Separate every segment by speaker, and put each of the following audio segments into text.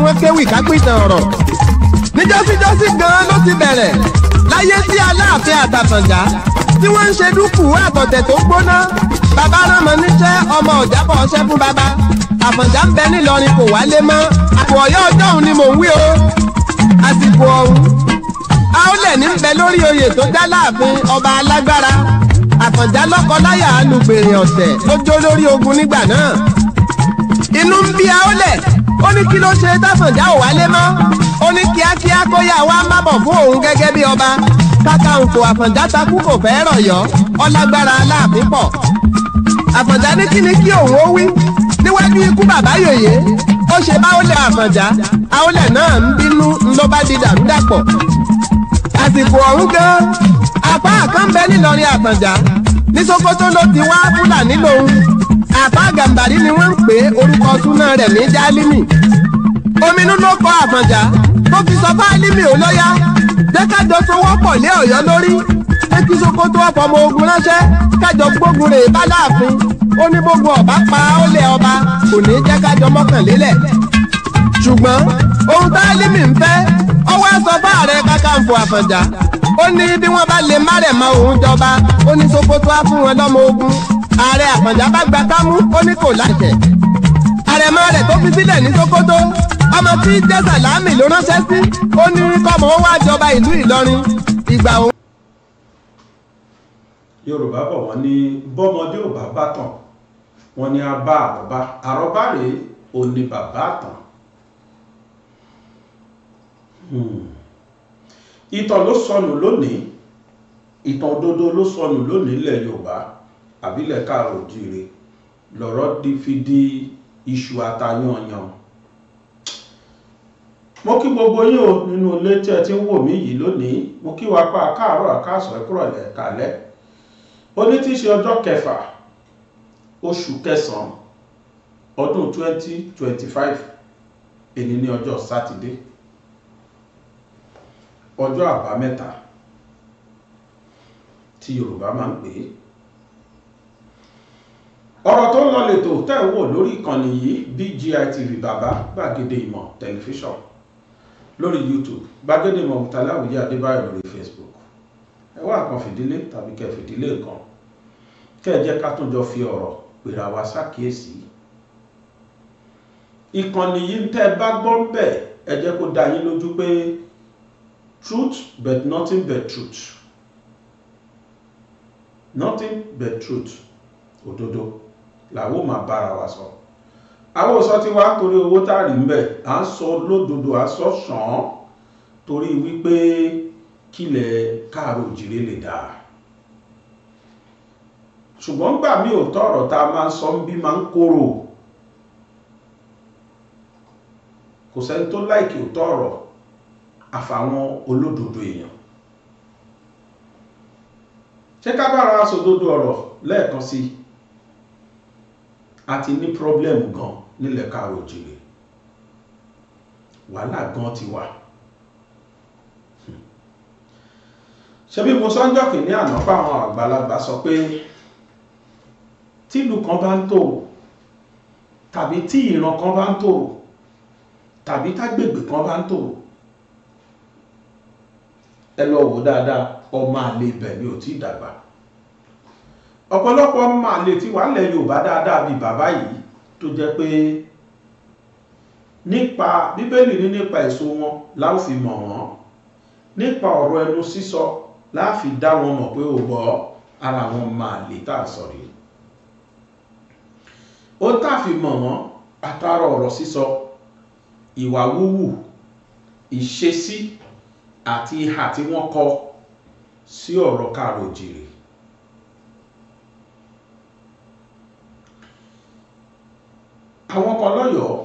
Speaker 1: wọ́n kéwì kápìtàn ọ̀rọ̀. Níjọ́síjọ́sí gan-an ló ti bẹ̀rẹ̀ láyé tí Aláàfin àtàfọ̀njá tí wọ́n ń ṣe dúkùú àtọ̀tẹ̀ tó gbóná. Bàbá ránmọ níṣẹ́, ọmọ ọ̀jábọ̀ ọṣẹ́ fún bàbá. Àfọ̀njá ń bẹ nílọrin kò wálé mọ́. Àpò Ọ̀yọ́ ọjọ́ òun ni mò ń wí o. Àsìkò ọ̀hún Aólẹ̀ ní ń bẹ lórí oyè tó já láàfin ọba alágbára. Àfọ̀njá lọ́kọ láyà alùgbèrè ọ̀tẹ̀ ló jó lórí ogun nígbà náà. Inú ń bí Aólẹ̀, ó ní kí ló ṣe táfọ̀njá ò wálé mọ́. Ó ní kíákíá kó yá wá má bọ̀ fún òun gẹ́gẹ́ bí ọba. Kákàǹfò Àfọ̀njá takú kò fẹ́ rọ̀yọ́, ọlágbára Aláàfin pọ̀. Àfọ̀njá ní kí ni kí òun ó wí níwájú ikú bàbá yòyè. Ó ṣe báwọlẹ̀ Àfọ̀njá, Aólẹ̀ náà ń bínú ló bá di dàrúdàpọ̀. Àsìkò ọ̀hún gan, apá kan bẹ nílọrin Àfọ̀njá, ní Sókótó ló ti wá, Fúlàní lòun. Àpá Gàmbàrí ni wọ́n ń pè é, orúkọ súná rẹ̀ ní Jálímì. Ominú ló kọ Àfọ̀njá tó fi sọ fáálímì ó lọ́yà, jẹ́ kájọ sowọ́pọ̀ lé Ọ̀yọ́ lórí, pé kí Sókótó ọ̀fọ̀mọ ogun ránṣẹ́ kájọ gbógun rè bá láàfin. Ó ní gbogbo ọba pa ó lé ọba, kò ní jẹ́ kájọ mọ́kànlélẹ̀. Ṣùgbọ́n ohun táálímì ń fẹ́, ó wá sọ fáàrẹ Kákàǹfò Àfọ̀njá. Ó ní bí wọ́n bá lè márẹ̀mọ́ òun jọba, ó ní Sókótó á fún wọn lọ́mọ ogun. Ààrẹ Àfọ̀njá bá gba kámú, ó ní kò láṣẹ. Àrẹ̀mọ rẹ̀ tó fi sílẹ̀ ní Sókótó, ọmọ tí jẹ́ Sàlámì ló ránṣẹ́ sí, ó ní kọ́mọ ó wá jọba ìlú Ìlọrin. Ìgbà òun.
Speaker 2: Yorùbá bọ̀ wọ́n ní bọ́mọdé ò bá bá tàn, wọ́n ní a bá àrọ́bá. Àrọ́bá rèé, ò ní bàbá àtàn. Ìtàn ló sọnù lónìí, ìtàn òdodo ló sọnù lónìí ilẹ̀ Yorùbá àbílẹ̀ káàrọ̀ òjíire lọ̀rọ̀ di fi di iṣu atayanyan. Mo kí gbogbo yín o nínú ilé tí ẹ ti ń wò mí yìí lónìí. Mo kí wa pa káàárọ̀, àkáàsán, ẹ̀kúrọ̀lẹ́, kálẹ́. Òní tí í ṣe ọjọ́ kẹfà oṣù kẹsàn-án ọdún 2025, èní ní ọjọ́ Sátidé, ọjọ́ àbámẹ́ta tí Yorùbá máa ń pè é. Ọ̀rọ̀ tó ń lọ lẹ́tọ̀ tẹ́ ń wò lórí ìkànnì yìí, BGI TV, bàbá gbàgede ìmọ̀ tẹlifíṣọ̀n lórí YouTube, gbàgede ìmọ̀ Aláwìyé Adébáyọ̀ lórí Facebook. Ẹ wá nǹkan fìdílé tàbí kẹ́ fìdílé nǹkan, kẹ́ ẹ jẹ́ ká tún jọ fi ọ̀rọ̀ pèrà wá sákìyèsí. Ìkànnì yìí tẹ́ ẹ bá gbọ́ ń bẹ̀, ẹ jẹ́ kó dá yín lójú pé truth but nothing but truth, nothing but truth, òdodo làwọn máa bára wa sọ. Àwọn ò sọ tí wàá torí owó tá a rí ń bẹ̀, à ń sọ lódodo, à ń sọ sàn án torí wípé kílẹ̀ káàró òjìrè lè dáa. Ṣùgbọ́n gbà mí ò tọ̀rọ̀ tá a máa ń sọ ń bí máa ń korò. Kò sẹ́ni tó láìkì òótọ́ ọ̀rọ̀ àfàwọn olódodo èèyàn. Ṣé ká bára wa sòdodo ọ̀rọ̀ lẹ́ẹ̀kan sí i? A ti ní pírọ́blẹ́mù gan nílẹ̀ káàró òjìrè, wàhálà gan ti wà. Ṣebí mo sọ́njọ́ kìíní àná fáwọn àgbàlagbà sọ pé tílù kan bá ń tòrò tàbí tí ìran kan bá ń tòrò tàbí tágbègbè kan bá ń tòrò, ẹ lọ wò dáadáa, ọmọ àlè ibẹ̀ ni ò tí ì dàgbà. Ọ̀pọ̀lọpọ̀ ọmọ àlè tí wà lẹ̀ Yorùbá dáadáa bíi bàbá yìí tó jẹ́ pé nípa Bíbélì ní nípa èso wọn la ó fi mọ̀ wọ́n, nípa ọ̀rọ̀ ẹnu sísọ la fi dá wọn mọ̀ pé ò gbọ́, ara wọn máa lè tá a sọ rí. Ó tá a fi mọ̀ wọ́n àtàrà ọ̀rọ̀ sísọ, ìwà wúwù, ìṣesí àti ìhà tí wọ́n kọ sí ọ̀rọ̀ káàró òjìrè. Àwọn kan lọ́yọ̀ọ́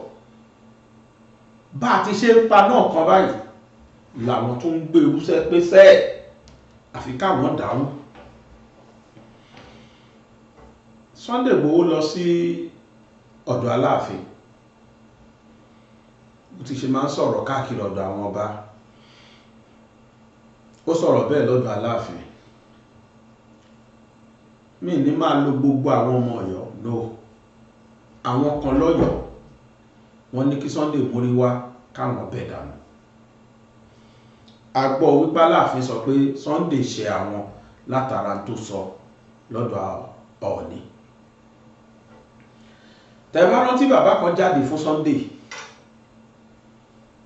Speaker 2: bá a ti ṣe ń pa náà kan báyìí làwọn tó ń gbé irúṣẹ́ pé sẹ́ẹ̀ àfi káwọn dàrú. Sunday Igboho lọ sí ọ̀dọ̀ Aláàfin, bó ti ṣe máa ń sọ̀rọ̀ káàkiri ọ̀dọ̀ àwọn ọba, ó sọ̀rọ̀ bẹ́ẹ̀ lọ́dọ̀ Aláàfin. Mi ní máa lo gbogbo àwọn ọmọ Ọ̀yọ́ no, àwọn kan lọ́yọ̀ọ́ wọ́n ní kí Sunday mórí wá káwọn bẹ̀ dànù. A gbọ́ wípé Aláàfin sọ pé Sunday ṣe àwọn látara tó sọ lọ́dọ̀ Ọọ̀ni. Tẹ́ bá rántí, bàbá kan jáde fún Sunday,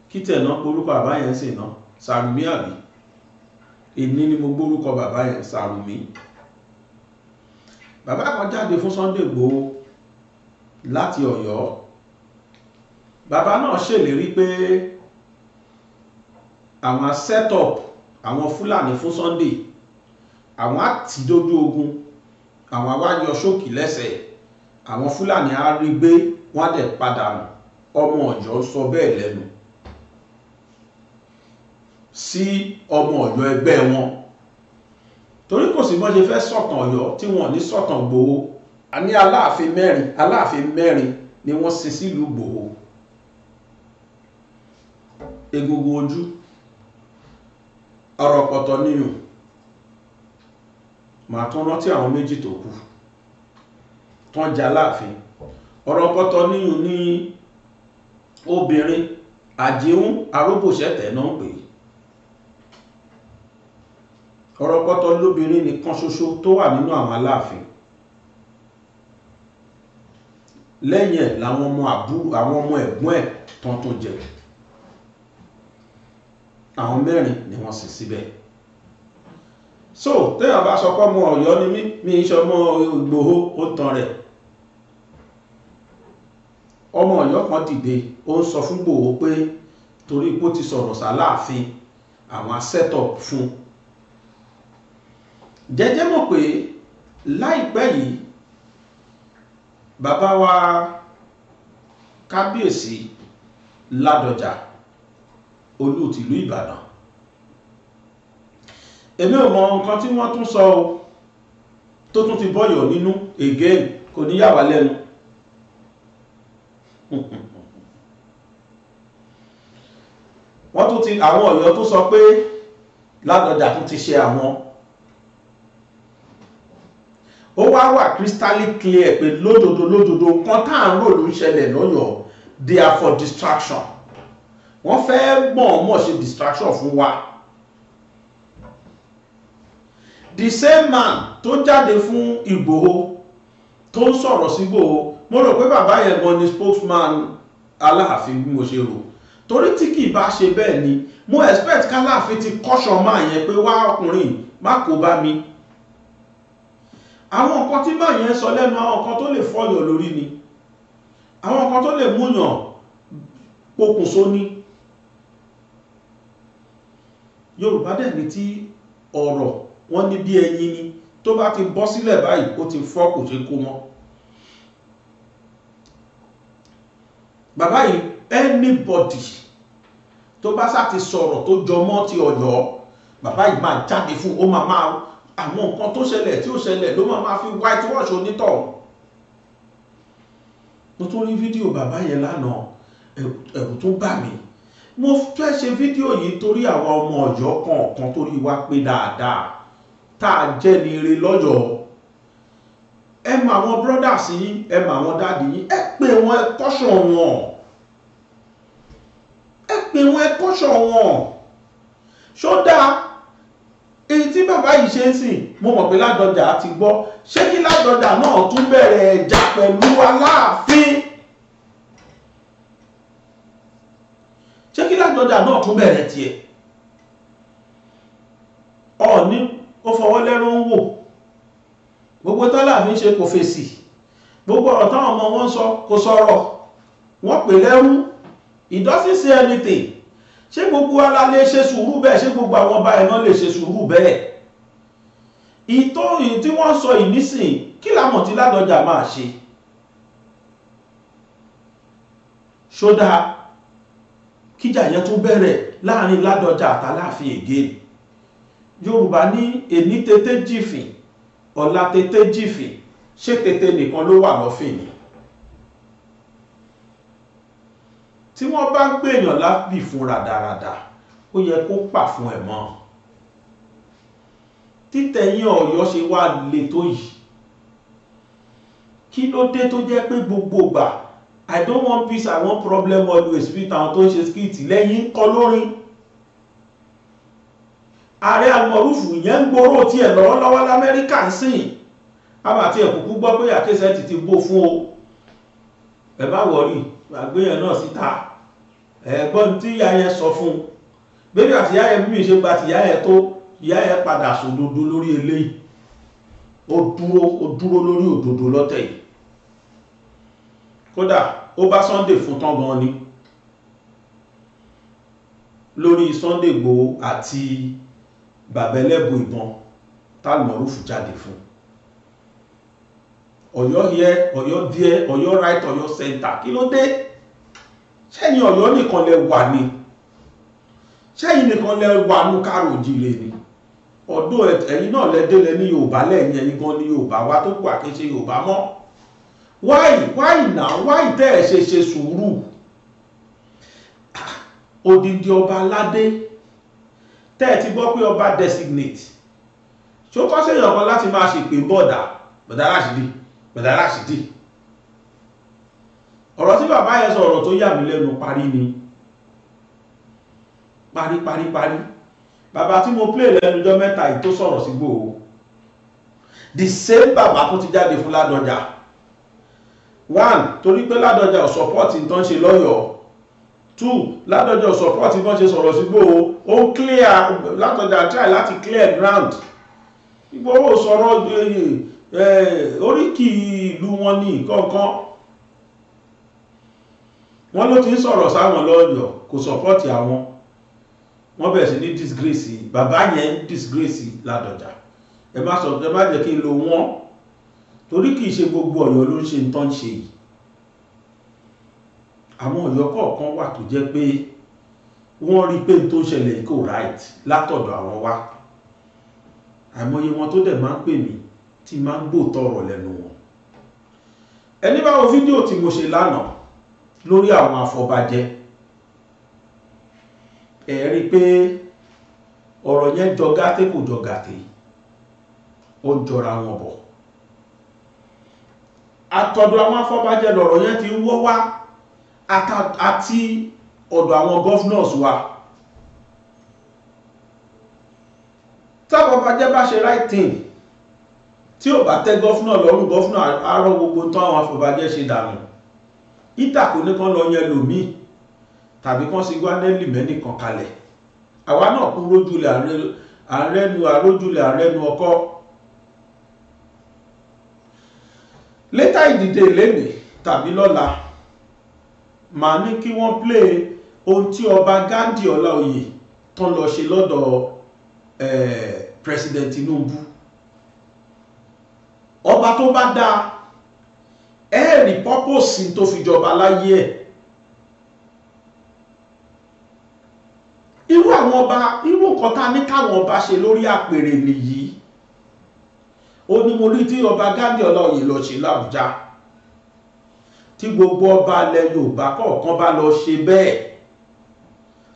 Speaker 2: kí tẹ̀ náà porúkọ bàbá yẹn sì ná Sàrùmí àbí? Èní ni mo gbórúkọ bàbá yẹn, Sàrùmí. Bàbá kan jáde fún Sunday Igboho láti Ọ̀yọ́. Bàbá náà ṣèlérí pé àwọn set up àwọn Fúlàní fún Sunday, àwọn á tì dójú ogun, àwọn á wá yọ ṣókì lẹ́sẹ̀, àwọn Fúlàní á rí gbé, wọ́n á dẹ̀ padà nù. Ọmọ Ọ̀yọ́ sọ bẹ́ẹ̀ lẹ́nu sí ọmọ Ọ̀yọ́ ẹgbẹ́ wọn, torí kò sí bọ́n ṣe fẹ́ sọ̀tàn Ọ̀yọ́ tí wọ́n ní sọ̀tàn Ìgbòho. A ní Aláàfin mẹ́rin, Aláàfin mẹ́rin ni wọ́n sin sílùú Ìgbòho. Egungun ojú ọ̀rọ̀ pọ̀tọ̀ níyùn. Màá tún rántí àwọn méjì tó kù tán jẹ́ Aláàfin. Ọ̀rọ̀ pọ̀tọ̀ níyùn ní obìnrin àjíhún aróbòṣẹ́tẹ̀ náà ń pè é. Ọ̀rọ̀ pọ̀tọ̀ lóbìnrin nìkan ṣoṣo tó wà nínú àwọn Aláàfin. Lẹ́yìn ẹ̀ làwọn ọmọ àbúrò, àwọn ọmọ ẹ̀gbọ́n ẹ̀ tán tó jẹ. Àwọn mẹ́rin ni wọ́n sì síbẹ̀. So téèyàn bá sọ pé ọmọ Ọ̀yọ́ ni mí, mi ń ṣe ọmọ Ìgbòho, ó tàn rẹ̀. Ọmọ Ọ̀yọ́ kan dìde, ó ń sọ fún Ìgbòho pé torí pé ó ti sọ̀rọ̀ sáláàfin, àwọn set up fún jẹ́jẹ́. Mọ̀ pé láìpẹ́ yìí, bàbá wa Kábíyèsí Ládọjà, olú tìlú Ìbàdàn, èmi ò mọ nǹkan tí wọ́n tún sọ o tó tún ti bọ́yọ̀ nínú again, kò ní yà wá lẹ́nu. Wọ́n tún ti àwọn Ọ̀yọ́ tó sọ pé Ládọjà tún ti ṣe àwọn. Ó wá wà crystal clear pé lódodo lódodo, nǹkan tá à ń rò ló ń ṣẹlẹ̀ lọ́yọ̀ọ́. They are for distraction. Wọ́n fẹ́ mọ̀ọ́mọ̀ ṣe distraction fún wa. The same man tó jáde fún Ìgbòho, tó ń sọ̀rọ̀ sí Ìgbòho, mo rò pé bàbá yẹn gan ni spokesman Aláàfin bí mo ṣe rò, torí tí kì í bá ṣe bẹ́ẹ̀ ni, mo expect k'Aláàfin ti caution man yẹn pé, "Wá, ọkùnrin, má kó bá mi." Àwọn nǹkan tí man yẹn sọ lẹ́nu, àwọn nǹkan tó lè fọyọ̀ lórí ni, àwọn nǹkan tó lè múyàn pokùnso ní. Yorùbá dẹ̀ ní tí ọ̀rọ̀ wọ́n ní bí ẹyin ni, tó bá ti bọ́ sílẹ̀ báyìí, ó ti fọ́, kò ṣe kó mọ́. Bàbá yìí, anybody tó bá sá ti sọ̀rọ̀ tó jọmọ́ ti Ọ̀yọ́, bàbá yìí máa jáde fún. Ó máa máa àwọn nǹkan tó ṣẹlẹ̀ tí ó ṣẹlẹ̀ ló máa máa fi white wash onítọ̀hún. Mo tún rí fídíò bàbá yẹn lánàá, ẹ̀rù tún bà mí. Mo fẹ́ ṣe fídíò yìí torí àwọn ọmọ Ọ̀yọ́ kọ̀ọ̀kan, torí wa pé dáadáa tá a jẹ́ ní ire lọ́yọ̀ọ́. Ẹ mọ àwọn brothers yín, ẹ mọ àwọn daddy yín, ẹ pè wọ́n, ẹ caution wọn. Ẹ pè wọ́n, ẹ caution wọn. Ṣó dáa èyí tí bàbá yìí ṣe ń sìn? Mo mọ̀ pé Ládọjà ti gbọ́. Ṣé kí Ládọjà náà tún bẹ̀rẹ̀ ẹ̀jà pẹ̀lú Aláàfin? Ṣé kí Ládọjà náà tún bẹ̀rẹ̀ tiẹ̀? Ọ̀ọ́ni ó fọwọ́ lẹ́rán ń wò gbogbo tọ́láàfin ṣe, kò fèsì. Gbogbo ọ̀rọ̀ táwọn ọmọ wọn sọ, kò sọ̀rọ̀. Wọ́n pè lẹ́rú, he doesn't say anything. Ṣé gbogbo ara lè ṣe sùúrù bẹ́ẹ̀? Ṣé gbogbo àwọn ọba ẹ̀ náà lè ṣe sùúrù bẹ́ẹ̀? Ìtò tí wọ́n sọ ìnísìn, kí lámọ̀ tí Ládọjà máa ṣe? Ṣódà kíjà yẹn tún bẹ̀rẹ̀ láàrin Ládọjà àtàláàfin again? Yorùbá ní èní tètè jìfìn, ọ̀la tètè jìfìn. Ṣé tètè nìkan ló wà lọ́fìn ni? Tí wọ́n bá ń gbèyàn lábì fún ràdàràdà, ó yẹ kó pà fún ẹ̀ mọ́. Títẹ̀yìn Ọ̀yọ́ ṣe wá le tó yìí, kí ló dé tó jẹ́ pé gbogbo ìgbà I don't want peace, I want problem always. Fi tàwọn tó ń ṣe skit lẹ́yìn kọ lórin. Ààrẹ Almọ̀rúfù yẹn ń gbòòrò tiẹ̀ lọ́wọ́lọ́wọ́ l'Amẹ́ríkà ń sìn. Àbàtì ẹ̀kúkú gbọ́ pé àkẹ́sẹ̀ ti bó fún o. Ẹ má wọ̀rí, àgbéyàn náà síta. Ẹ̀gbọ́n tí ìyá yẹn sọ fún un. Bébí àti ìyá yẹn bí mi ṣe gba ti ìyá yẹn tó, ìyá yẹn padà sòdodo lórí eléyìí. Ó dúró lórí òdodo lọ́tẹ̀ yìí. Kódà ó bá Sunday fún tán gan ni. Lórí Sunday Igboho àti bàbá ẹlẹ́bù ìbọn t'Almọ̀rúfù jáde fún. Ọ̀yọ́ here, Ọ̀yọ́ there, Ọ̀yọ́ right, Ọ̀yọ́ center. Kí ló dé? Ṣẹ́yìn Ọ̀yọ́ nìkan lẹ wà ní? Ṣẹ́yìn nìkan lẹ wà ní káàrò òjìrè ni? Ọ̀dọ́ ẹ̀yin náà lẹ délẹ̀ ní Yorùbá lẹ́yìn, ẹ̀yin gan ní Yorùbá wa tó kù àkéṣe Yorùbá mọ́. Why now? Why tẹ́ ẹ̀ ṣe ṣe sùúrù? Odindi ọba aládé tẹ́ ẹ ti gbọ́ pé ọba designate. Ṣó kọ́ sẹ́yìn ọ̀kan láti máa ṣe pé bọ́ọ̀dà bọ̀dà Rashidi, bọ̀dà Rashidi. Ọ̀rọ̀ tí bàbá yẹn sọ, ọ̀rọ̀ tó yà mí lẹ́nu parí ni. Parí parí parí. Bàbá tí mo play lẹ́nu ọjọ́ mẹ́ta yìí tó sọ̀rọ̀ sí Ìgbòho. The same bàbá tó ti jáde fún Ládọjà. One, torí pé Ládọjà ò support tó ń ṣe lọ́yọ̀ọ́. Two, Ládọjà ò support bọ́n ṣe sọ̀rọ̀ sí Ìgbòho. Ó ń clear, Ládọjà try láti clear ground. Ìgbòho sọ̀rọ̀ oríkì ìlú wọn ní kọ̀ọ̀kan. Wọ́n ló ti ń sọ̀rọ̀ sáwọn lọ́yọ̀ọ́, kò support àwọn. Wọ́n bẹ̀rẹ̀ sí ní disgrace bàbá yẹn, disgrace Ládọjà. Ẹ má sọ, ẹ má jẹ́ kí n lo wọ́n, torí kìí ṣe gbogbo Ọ̀yọ́ ló ń ṣe nǹkan ṣe yìí. Àwọn Ọ̀yọ́ kọ̀ọ̀kan wà tó jẹ́ pé wọ́n rí pé tó ń ṣẹlẹ̀ kò right látọ̀dọ̀ àwọn wa. Àìmọye wọn tó dẹ̀ máa ń pè mí tí máa ń gbòòtọ́ ọ̀rọ̀ lẹ́nu wọn. Ẹni bá wo fídíò tí mo ṣe lánàá lórí àwọn afọbajẹ, ẹ rí pé ọ̀rọ̀ yẹn jọ gàtẹ́, kò jọ gàtẹ́, ó ń jọra wọn bọ̀. Àtọ̀dọ̀ àwọn afọbajẹ lọ̀rọ̀ yẹn ti ń wọ́ wá, àti ọ̀dọ̀ àwọn governors wa. Tábọ̀bajẹ́ bá ṣe right thing tí ò bá tẹ́ governor lọ́rùn, governor arọ́ gbogbo tán àwọn afọbajẹ́ ṣe dànù. Ìtà kò ní kán lọ yẹn lòmíì tàbí kán sí gbánẹ́lì mẹ́nìkan kalẹ̀. Àwa náà kú rójúlẹ̀ àrẹ́nu, àrójúlẹ̀ àrẹ́nu ọkọ́. Létà ìdìde lẹ́nìí tàbí lọ́la, màá ní kí wọ́n play ohun tí ọba Ghandi Ọláoyè tán lọ ṣe lọ́dọ̀ President Tinubu. Ọba tó bá dáa, ẹ́ẹ̀rí purpose tó fi jọba láyé ẹ̀. Irú àwọn ọba, irú nǹkan tá ní káwọn ọba ṣe lórí àpèrè nìyí. Ó ní mo rí tí ọba Ghandi Ọláoyè lọ ṣe l'Àbújá. Tí gbogbo ọba ilẹ̀ Yorùbá kọ̀ọ̀kan bá lọ ṣe bẹ́ẹ̀,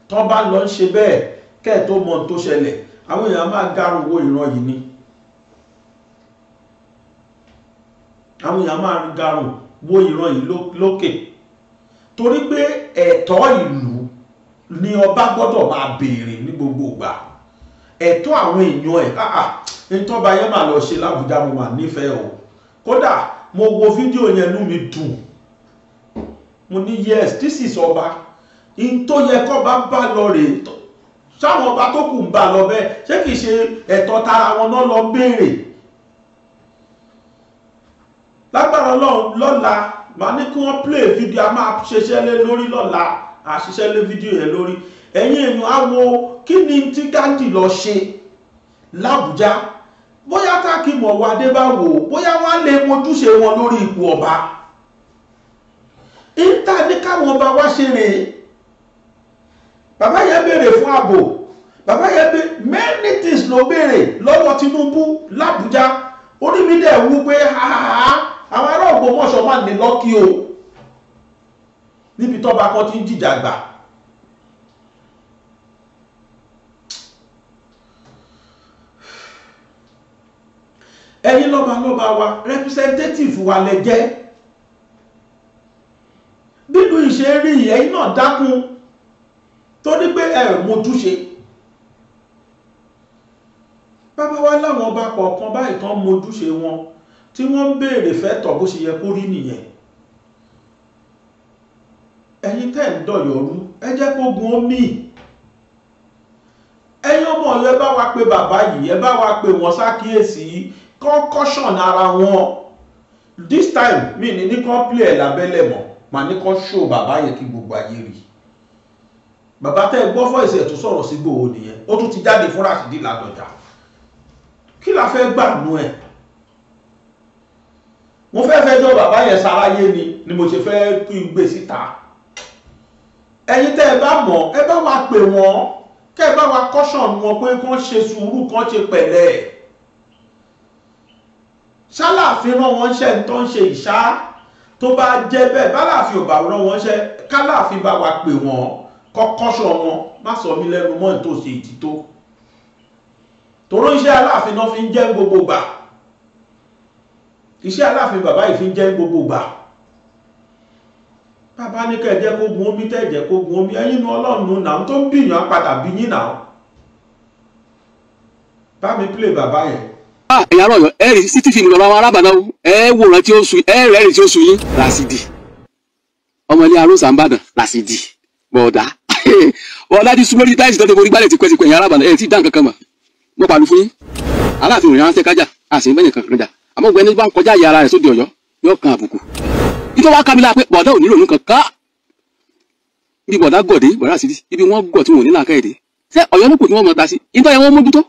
Speaker 2: tán bá lọ ń ṣe bẹ́ẹ̀, kẹ́ẹ̀ tó mọ ohun tó ṣẹlẹ̀, àwọn èèyàn máa garùn wo ìran yìí ni. Àwọn èèyàn máa garùn wo ìran yìí lókè. Torí pé ẹ̀tọ́ ìlú ni ọba gbọ́dọ̀ máa béèrè ní gbogbo ìgbà. Ẹ̀tọ́ àwọn èèyàn ẹ̀, ntọ́ba yẹn máa lọ ṣe l'Àbújá, mo máa nífẹ̀ẹ́ o. Kódà mo wo fídíò yẹn, inú mi dùn. Mo ní yes, this is ọba. In tó yẹ kó bá bá lọ rèé. Sáwọn ọba tó kù ń bá lọ bẹ́ẹ̀, ṣé kìí ṣe ẹ̀tọ́ tara wọn náà lọ béèrè? Lágbára Ọlọ́run lọ́la, màá ní kí wọ́n play fídíò, a máa ṣiṣẹ́ lé lórí lọ́la, a ṣiṣẹ́ lé fídíò yẹn lórí. Ẹ̀yin èèyàn á wo kí ni tí Ghandi lọ ṣe l'Àbújá. Bóyá tákìmọ̀ ọwọ́ adé bá wò ó, bóyá wọ́n á lè mojúṣe wọn lórí ipò ọba. Ìta ní káwọn ọba wá ṣe rèé. Bàbá yẹn béèrè fún ààbò. Bàbá yẹn béèrè many things ló béèrè lọ́wọ́ Tinubu l'Àbújá. Orí mi dẹ̀ wú pé àwọn ará Ògbómọ̀ṣọ́ máa ní lọ́kì o. Níbi tọ́ba kan ti ń jìjà gbà. Ẹ̀yin lọ́ba lọ́ba wa, representative wa lẹ jẹ́. Bílù ìṣe rí ẹ̀yin náà dákun, torí pé ẹ mójúṣe. Bàbá wa láwọn ọba kọ̀ọ̀kan báyìí tán mójúṣe wọn, tí wọ́n ń béèrè fẹ́tọ̀ bó ṣe yẹ kó rí nìyẹn. Ẹ̀yin tẹ́ ń dọ̀yọ̀rú, ẹ jẹ́ kó gun omi. Ẹ̀yin ọmọ Ọ̀yọ́, ẹ bá wa pe bàbá yìí, ẹ bá wa pe wọ́n ṣàkíyèsí, kán caution ara wọn. This time mi ní kán play ẹ̀ lábẹ́lẹ̀ mọ́, màá ní kán show bàbá yẹn kí gbogbo ayé rí. Bàbá tẹ́ ẹ gbọ́ voice ẹ̀ tó sọ̀rọ̀ sí Ìgbòho nìyẹn, ó tún ti jáde fún Rashidi Ládọjà. Kí la fẹ́ gbà nú ẹ̀? Mo fẹ́ fẹjọ́ bàbá yẹn sáráyé ni mo ṣe fẹ́ kí n gbé síta. Ẹ̀yin tẹ́ ẹ bá mọ̀, ẹ bá wa pè wọ́n, kẹ́ ẹ bá wa caution wọn pé kán ṣe sùúrù, kán ṣe pẹ̀lẹ́. Ṣáláàfin rán wọn ṣẹ́ ń tán ṣe ìṣá, tó bá jẹ́ bẹ́ẹ̀, báláàfin ò bá rán wọn ṣẹ́, káláàfin bá wa pè wọ́n, kọ́ caution wọn, má sọ mí lẹ́nu mọ́ nítòsí ìtító. Toró iṣẹ́ Aláàfin náà fi ń jẹ́ gbogbo gbà. Iṣẹ́ Aláàfin bàbá yìí fi ń jẹ́ gbogbo gbà. Bàbá ní kẹ́ ẹ jẹ́ kó gun omi, tẹ́ ẹ jẹ́ kó gun omi, ẹ̀yin nu Ọlọ́run náà tó ń bìyàn padà bí yín náà. Bá mi play bàbá yẹn.
Speaker 3: Ẹ̀yin ará Ọ̀yọ́, ẹ rí CCTV lọ́rọ̀ àwọn arábàdà o, ẹ wòran tí ó sun, ẹ rẹ́rìn tí ó sun yín. Rashidi ọmọ ilé arósà ń bàdàn, Rashidi bọ̀dá bọ̀dá ti sún lórí táìsì tó ti forí gbálẹ̀ tipẹ́tipẹ́. Ẹ̀yin arábàdà, ẹ̀ ti dá nǹkan kan mọ̀, mo pàlù fún yín. Aláàfin òrìn ránṣẹ́ kájà, àṣẹ bẹ́ẹ̀ nìkan kan jà, àmọ́ gbogbo ẹni bá ń kọjá ìyá ara rẹ̀ sóde Ọ̀yọ́ yóò kan àbùkù. Ìtọ́ wa kábílà pé bọ̀dá ò nílò nǹkan ká bí bọ̀dá gọ̀dé, bọ̀dá Rashidi ibi wọ́n gọ̀ tí wọn ò ní làákà èdè. Ṣé Ọ̀yọ́ ló kù tí wọ́n mọ̀ ta sí? Ìtọ́ yẹn wọ́n mójútó,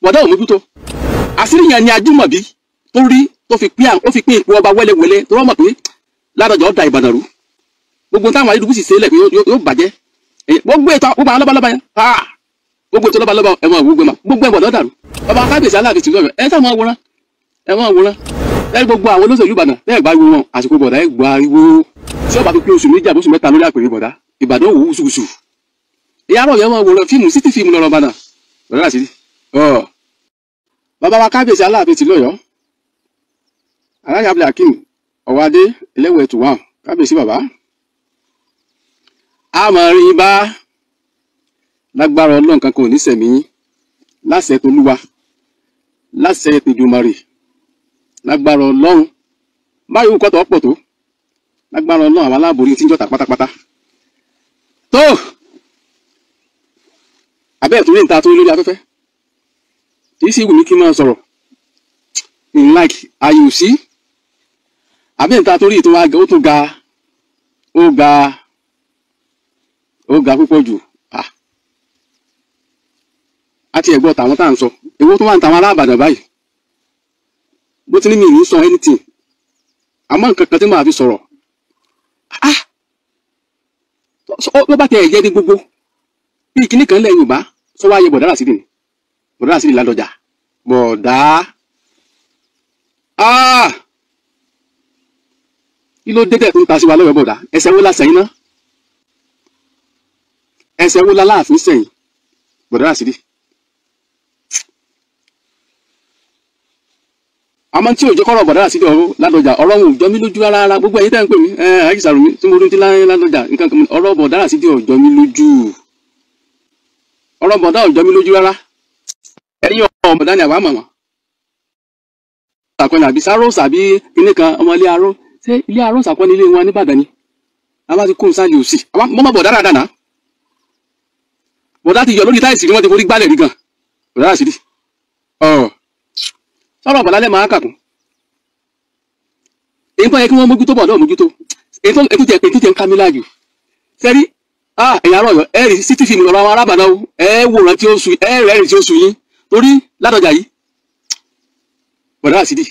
Speaker 3: bọ̀dá ò mójútó. Àṣírí yẹn ni Ajímọ̀bí tó rí tó fi pín ipò ọba wẹ́lẹ́wẹ́lẹ́, tó rọ́ mọ̀ pé Ládọjà ó da Ìbàdàn rú. Gbogbo táwọn ayélujára sì ṣe é lẹ̀ pé yóò bàjẹ́. Gbogbo ètò gbogbo àwọn lọ́balọ́ba yẹn, gbogbo ètò lọ́balọ́ba ẹ̀ mọ̀ gbogbo ẹ̀ gbogbo ẹ̀ bọ̀dọ̀ dàrú. Ọba kábíyèsí Aláàfin tìlú Ọ̀yọ́, ẹ sá máa wòran, ẹ máa wòran. Lẹ́yìn gbogbo àwọn olóṣèlú Ìbàdàn lẹ́yìn gbariwo wọn, àsìkò bọ̀dá ẹ̀ gbariwo. Tí ọba fi pé oṣù méjì àbóṣù mẹ́ta lórí àpèrè bọ̀dá, Ìbàdàn òwú wùsùwùsù. Ìyá àrọ̀ yẹn máa wòran fíìmù sí ti fíìmù lọ́rọ̀ Ìbàdàn. Bọ̀dá Rashidi. Bàbá wa kábíyèsí Aláàfin tìlú Ọ̀yọ́, Alhaji Abdulhakeem Ọ̀wádé Ẹlẹ́wẹ̀ẹ́ tù wá, kábíyèsí bàbá. A máa rí bá lágbára Ọlọ́run kankan ò ní sẹ̀mí yín, láṣẹ tolúwa, láṣẹ tìdùmarè, lágbára Ọlọ́run báyìí kọ́tọ̀ ọ̀pọ̀ tó, lágbára Ọlọ́run àwọn aláàbòrí tí ń jọta pátápátá. Tó abẹ́ ẹ̀ tó rí níta tó rí lórí afẹ́fẹ́, kì í sì wù mí kí n máa sọ̀rọ̀ in like ayò sí abẹ́ níta tó rí ètò wa, ó tún ga, ó ga, ó ga púpọ̀ jù. Àti ẹ̀gbọ́n tàwọn tá à ń sọ, èwo tó wà ní tàwọn aláàbàdàn báyìí. Bó ti ní mi ní sọ anything, àmọ́ nǹkan kan tí màá fi sọ̀rọ̀, ló bá tẹ ẹ̀jẹ̀ ní gbogbo bí kinní kan lẹ̀ Yorùbá sọ wáyé bọ̀dá Rashidi ni, bọ̀dá Rashidi Ládọjà, bọ̀dá kí ló dé tẹ̀ tó ń ta sí wa lọ́yọ̀ bọ̀dá? Ẹsẹ̀ wo la sẹ́yìn náà? Ẹsẹ̀ wo la láàfin sẹ́yìn bọ̀dá Rashidi? Àmọ́ tí òjò kọ́rọ̀ bọ̀dá Rashidi ọ̀rọ̀ Ládọjà, ọ̀rọ̀ wọn ò jọ mí lójú rárá. Gbogbo ẹ̀yin tẹ́ ń pè mí ẹ̀ sàrò mi tí mo rí ti Ládọjà nǹkan kan, ọ̀rọ̀ bọ̀dá Rashidi ò jọ mí lójú, ọ̀rọ̀ bọ̀dá ò jọ mí lójú rárá. Ẹ̀yin ọ̀rọ̀ bọ̀dá ni àwa mọ̀ wọ́n. Àkọni àbí sáró sàbí kinní kan ọmọ ilé aró, ṣé ilé aró sàkọ́ni ilé wọn nìbàdàn ni? A bá ti kó sáàlì òsì mọ́mọ́ bọ̀dá dáadáa náà. Bọ̀dá ti yọ lórí táìsì ni wọ́n ti forí gbálẹ̀ rí gan bọ̀dá Rashidi. Sọ̀rọ̀ bọ̀dá lẹ́ máa kàkún. Èyí tó yẹ kí wọ́n mójútó bọ̀dá ò mójútó. Èyí tó tẹ̀ pé títẹ̀ ń ká mi láàyò. Sẹ́rí ẹ̀yin ará Ọ̀yọ́, ẹ rí CCTV lọ́rọ̀ àwọn arábàdàn o, ẹ wòran tí ó sun, ẹ rẹ́rìn tí ó sun yín, torí Ládọjà yìí bọ̀dá Rashidi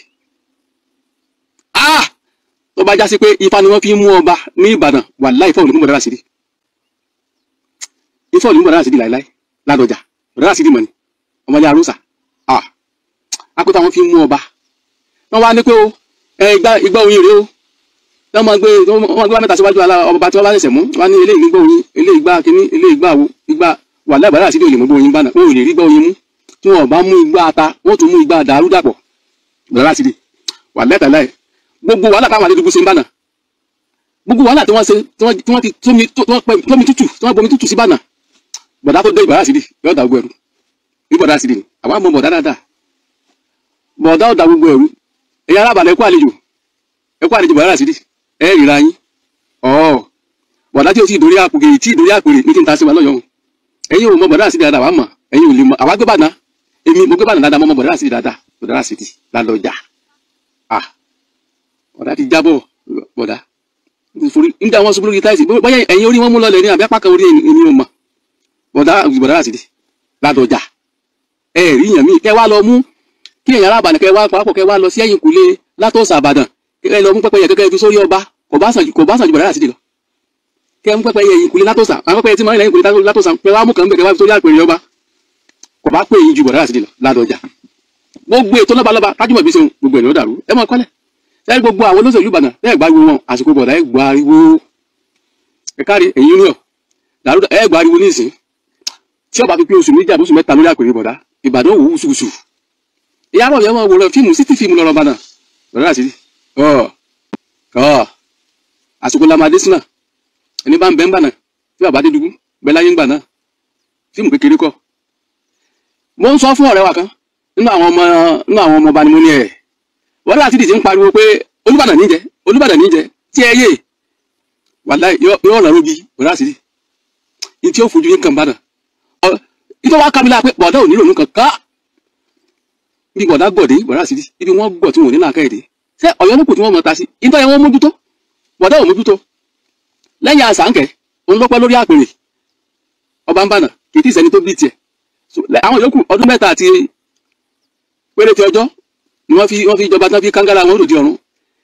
Speaker 3: tó bá já sí pé ifá ni wọ́n fi ń mú ọba ní Ìbàdàn, wàláhì ifá ò ní mú bọ̀dá Rashidi, ifá ò ní mú bọ̀dá Rashidi láéláé. Ládọjà bọ̀dá Rashidi mọ̀ ni ọmọdé arúsà akótó àwọn fi ń mú ọba, wọ́n wá ní pé o igba oyin rèé o, wọ́n máa gbé wá mẹ́ta síwájú ọba tí wọ́n bá ṣẹ̀ṣẹ̀ mú, wọ́n ní eléyìí nígbà oyin, eléyìí igba kínní, eléyìí igba àwo, igba wàláhì bọ̀dá Rashidi ò lè mú oyin bá náà, wọn ò lè rí igba oyin mú. Tí wọn ò bá mú igba ata, wọ́n tún mú igba dàrúdàpọ̀. Bọ̀dá Rashidi wàláhì tàláhì gbogbo wàhálà táwọn àdédúgbò ṣe ń bànà, Gbogbo wàhálà tí wọ́n ṣe, tí wọ́n ti tómi tútù, tí wọ́n bomi tútù sí Ìbàdàn, bọ̀dá tó dé Bọ̀dá Ràṣídì yóò dà gbogbo ẹ̀rú. Bí Bọ̀dá Ràṣídì ni àwa mọ bọ̀dá dáadáa, bọ̀dá ó dà gbogbo ẹ̀rú. Ẹ̀yin ará Ìbàdàn, ẹ kú àlejò, ẹ kú àlejò Bọ̀dá Ràṣídì, ẹ ríra yín. Ọ̀ bọ̀dá tí o ti dórí àpòkè tí dórí àpèrè ní kí n ta sí wa lọ́yọ̀ọ́. Ẹ̀yin ò mọ Bọ̀dá Ràṣídì dáadáa, wàá mọ̀, ẹ̀yin ò lè mọ. Àwa gbé Ìbàdàn, èmi mo gbé Ìbàdàn dáadáa, mo mọ Bọ̀dá Ràṣídì dáadáa. Bọ̀dá Ràṣídì lálọ́jà, ah, bọ̀dá ti jábọ̀. Bọ̀dá nígbà wọn ṣubú lórí táìsì, bóyá ẹ̀yin orí wọn mú lọlẹ̀ ní àbí apá kan orí, èmi ò mọ̀. Bọ̀dá Ràṣídì ládọjà, ẹ rí yàn mí kẹ wá lọ mú kí ẹ̀yin ará Ìbàdàn kẹ wá papọ̀, kẹ wá lọ sí ẹ̀yìn kùlé látọ̀sà Ìbàdàn, kẹ lọ mú pẹ́pẹ́yẹ kẹ́kẹ́ fi sórí ọba. Kò bá sàn ju Bọ̀dá Ràṣídì lọ. Kẹ mú pẹ́pẹ́yẹ ẹ̀yìn kùlé látọ̀sà, àwọn pẹ́pẹ́yẹ tí máa ń lẹ́yìn kùlé látọ̀sà, kẹ wá mú kàn ń bẹ̀, kẹ wá fi sórí àpèrè ọba. Kò bá pè yín ju Bọ̀dá Ràṣídì lọ ládọjà. Gbogbo ètò lọ́balọ́ba tájúmọ̀ bí ṣeun, gbogbo ẹ̀ ló dàrú. Ẹ máa kọ́lẹ̀ sẹ́yìn gbogbo àwọn olóṣèlú Ìbàdàn ẹ̀ gbariwo wọn àsìkò bọ̀dá ẹ̀ gbariwo ẹ̀ kárí ẹ̀yìn union dàrú ẹ̀ gbariwo nísìn tí ọba fi pé oṣù 2 àbí oṣù 3 lórí àpèrè bọ̀dá Ìbàdàn òwò wùsùwùsù. Ìyá rọ̀ yẹn máa wòran fíìmù sí fíìmù lọ́rọ̀ Ìbàdàn Bọ̀dá Ràṣídì ọ̀ àsìkò lamadé sínà ẹni bá ń bẹ́ ń bànà tí bàbá dé dùgbù bẹ́ láyé ń gbà náà fíìmù kékeré kọ́. Mo ń sọ fún ọ̀rẹ́ wa kan nínú àwọn ọmọ ọba ni mo ní ẹ̀ Bọ̀dá Ràṣídì ti ń pariwo pé Olúbàdàn ní jẹ, Olúbàdàn ní jẹ, tí ẹ yé wàláì yóò ràn rógi Bọ̀dá Ràṣídì ní tí ó fojú yín kàn bàdàn. Ìtọ́ wa kábílà pé bọ̀dá ò nílò nǹkan ká bí bọ̀dá gọ̀dé Bọ̀dá Ràṣídì ibi wọ́n gọ̀ tí wọ́n ò ní làákà èdè ṣé Ọ̀yọ́ ló kù tí wọ́n mọ̀ ta sí ìtọ́ yẹn wọ́n mójútó, bọ̀dá ò mójútó. Lẹ́yìn àṣàǹkẹ́ òun lọ́pẹ́ lórí àpèrè ọba ń bànà kì í tí ì sẹ́ni tó bí tiẹ̀. Àwọn yòókù ọdún 3 àti péréte ọjọ́ ni wọ́n fi ìjọba tán fi kángára wọn lòdì ọ̀run.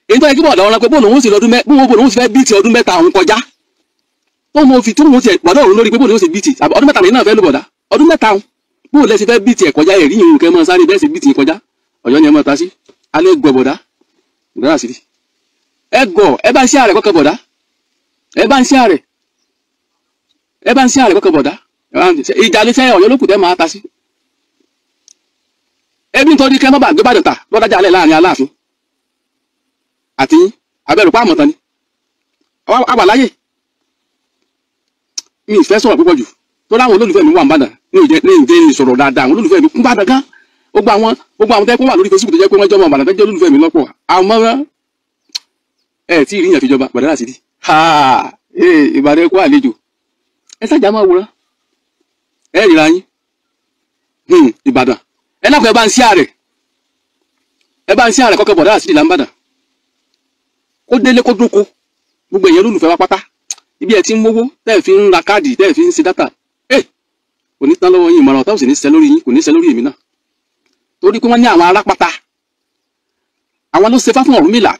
Speaker 3: Èyí tó yẹ kí bọ̀dá ọ̀run pé bóun òun sì lọ́dún bóun òun sì fẹ́ bíìtì ọdún 3 òun kọjá tó mọ fi tó mọ tiẹ̀ bọ̀dá ọ̀run lórí pé bóun òun sì bíìtì ọdún 3 lẹ́yìn náà fẹ́ lò bọ̀dá ọdún 3 òun bóun lẹ́sìn fẹ́ bíìtì ẹ̀ kọjá ẹ̀rí yìí kẹ́ mọ́ sáré bẹ́ẹ̀ sì bíìtì kọjá. Ọ̀yọ́ ni ẹ mọ́ ta sí alẹ́ gọ̀ bọ̀dá Bọ̀dá Ràṣídì ẹ gọ̀, ẹ bá ń ṣe àrẹ kọ́kọ́ bọ̀dá, ẹ bá ń ṣe àrẹ, ẹ bá ń ṣe àrẹ kọ́kọ́ bọ̀dá. Ìjà lè fẹ́ Ọ̀yọ́ lókùn tẹ́ máa ta sí. Ẹbí nítorí kẹ́ mọ́ bá gbé Ìbàdàn ta lọ́dájà alẹ́ láàrin Aláàfin àti abẹ́rùpá àmọ̀tán ni àwà láyè. Mi ìfẹ́ sọ̀rọ̀ púpọ̀ jù tó láwọn olólùfẹ́ mi wà ń Ìbàdàn ní ìjẹ́ ìsọ̀rọ̀ dáadáa. Àwọn olólùfẹ́ mi kún Ìbàdàn gan. Gbogbo àwọn tẹ́ kó wà lórí Facebook tó jẹ́ pé wọ́n jọmọ Ìbàdàn tó jẹ́ olólùfẹ́ mi lọ́pọ̀. Àmọ́ ẹ tí ìrìyàn fi jọba Bọ̀dá Ràṣídì Ìbàdàn ẹ kú àlejò, ẹ sájà máa wòran, ẹ ríra yín Ìbàdàn. Ẹ náà kọ ẹ bá ń sí ààrẹ, ẹ bá ń sí ààrẹ kọ́kọ́ Bọ̀dá Ràṣídì là ń Bàdàn kó délé kó dúnko. Gbogbo èèyàn olólùfẹ́ wa pátá ibi ẹ ti ń mówó tẹ́ ẹ fi ń ra káàdì tẹ́ ẹ fi ń ṣe dátà ẹ kò ní tán lọ́wọ́ yín, ìmọ̀ràn ọ̀tá ò sì ní ṣẹ lórí yín, kò ní ṣẹ lórí èmi náà. Torí pé wọ́n ní àwọn arápáta àwọn ló ṣe fá fún Ọ̀rúnmìlà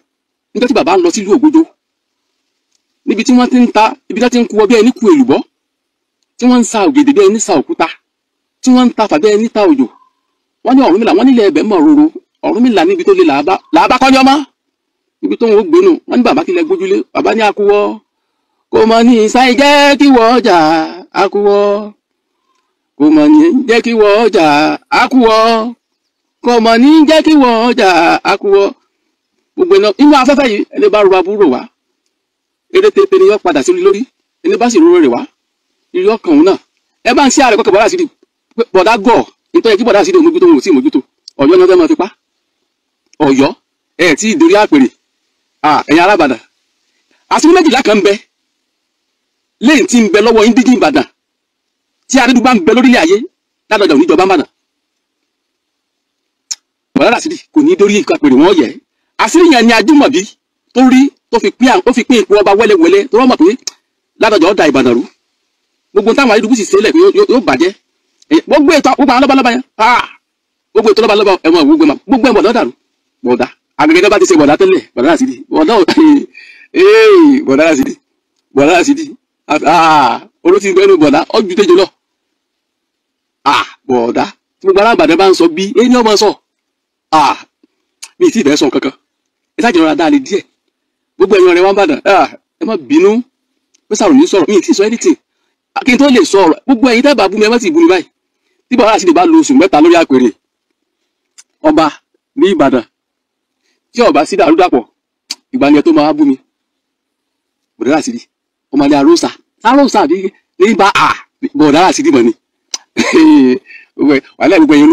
Speaker 3: nígbà tí bàbá ń lọ sílùú Ògbójó níbi tí wọ́n ti ń ta ibi tí wọ́n ti ń ku ọbẹ̀ ẹni ku èlùbọ́, tí wọ́n ń sa ògèdè bí ẹni sa òkúta, tí wọ́n ń ta fà bí ẹni ta òjò. Wọ́n ní Ọ̀rúnmìlà wọ́n nílẹ̀ ẹ̀bẹ̀ mọ̀ roro Ọ̀rúnmìlà níbi tó lé làábá kọ́ ní ọmọ ibi tó ń gbénu. Wọ́n ní bàbá kílẹ̀ gbójúlé, bàbá ní akuwọ́ kò mọ̀ ní sáì jẹ́ kí wọ́n jà akuwọ́, kò mọ̀ ní jẹ́ kí wọ́n jà akuwọ́, kò mọ̀ ní jẹ́ kí wọ́n jà akuwọ́. Gbogbo iná inú afẹ́fẹ́ yìí ẹni bá rọra búrò wá eré tètè ni yọ padà sí lórí, ẹni bá sì rọrọ rè wá irú ọkàn òun náà. Ẹ bá ń ṣe ààrẹ kọ́kọ́ Bọ̀dá Ràṣídì bọ̀dá gọ̀ nítorí kí Bọ̀dá Ràṣídì òmójútó òun ò tí ì mójútó. Ọ̀yọ́ ni wọ́n fẹ́ máa fi pa Ọ̀yọ́ ẹ̀ tí ì dorí àpèrè ẹ̀yin ará Ìbàdàn. Àṣírí 12 kan ń bẹ lẹ́yìn tí ń bẹ lọ́wọ́ indígí Ìbàdàn tí Adédùgbà ń bẹ lórílẹ̀ ayé ládọjà oníjọba Ìbàdàn. Bọ̀dá Ràṣídì kò ní dórí àpèrè wọn yẹ. Àṣírí yẹn ni Ajímọ̀bí tó rí tó fi pín ipò ọba wẹ́lẹ́wẹ́lẹ́ tó wọ́n mọ̀ pé ládọjà ọ̀dà Ìbàdàn rú. Gbogbo táwọn Adédùgbù sì ṣẹlẹ̀ pé yóò bàjẹ́. Gbogbo ètò gbogbo àwọn lọ́balọ́ba yẹn gbogbo ètò lọ́balọ́ba ẹ̀wọ̀n gbogbo ẹ̀wọ̀n lọ́dàrú bọ̀dá àgbẹ̀gẹ́ bá ti ṣe bọ̀dá tẹ́lẹ̀ Bọ̀dá Ràṣídì bọ̀dá Bọ̀dá Ràṣídì Bọ̀dá Ràṣídì olóòtú ìgbẹ́nu bọ̀dá ọjọ́ tẹ́jọ lọ bọ̀dá tí gbogbo alábàdàn bá ń sọ bí ẹni ọmọ sọ mi ti fẹ́ sọ kankan ẹ sáà jẹrọra dáa lè díẹ̀. Gbogbo ẹ̀yin ọ̀rẹ́ wa ń bàdàn ẹ má bínú pé sàrò ní sọ̀rọ̀ mi ti sọ anything kí n tó lè sọ ọ̀rọ̀. Gbogbo ẹ̀yin tẹ́ bá bú mi ẹ má ti bú mi báyìí. Tí Bọ̀dá Ràṣídì bá lo oṣù 3 lórí àpèrè ọba ní Ìbàdàn tí ọba sí dàrúdàpọ̀ ìgbà ni ẹ tó máa bú mi. Bọ̀dá Ràṣídì ọmọdé arósà arósà àbí ní bá a bọ̀dá Ràṣídì mọ̀ ni wàhálà gbogbo ẹ̀yin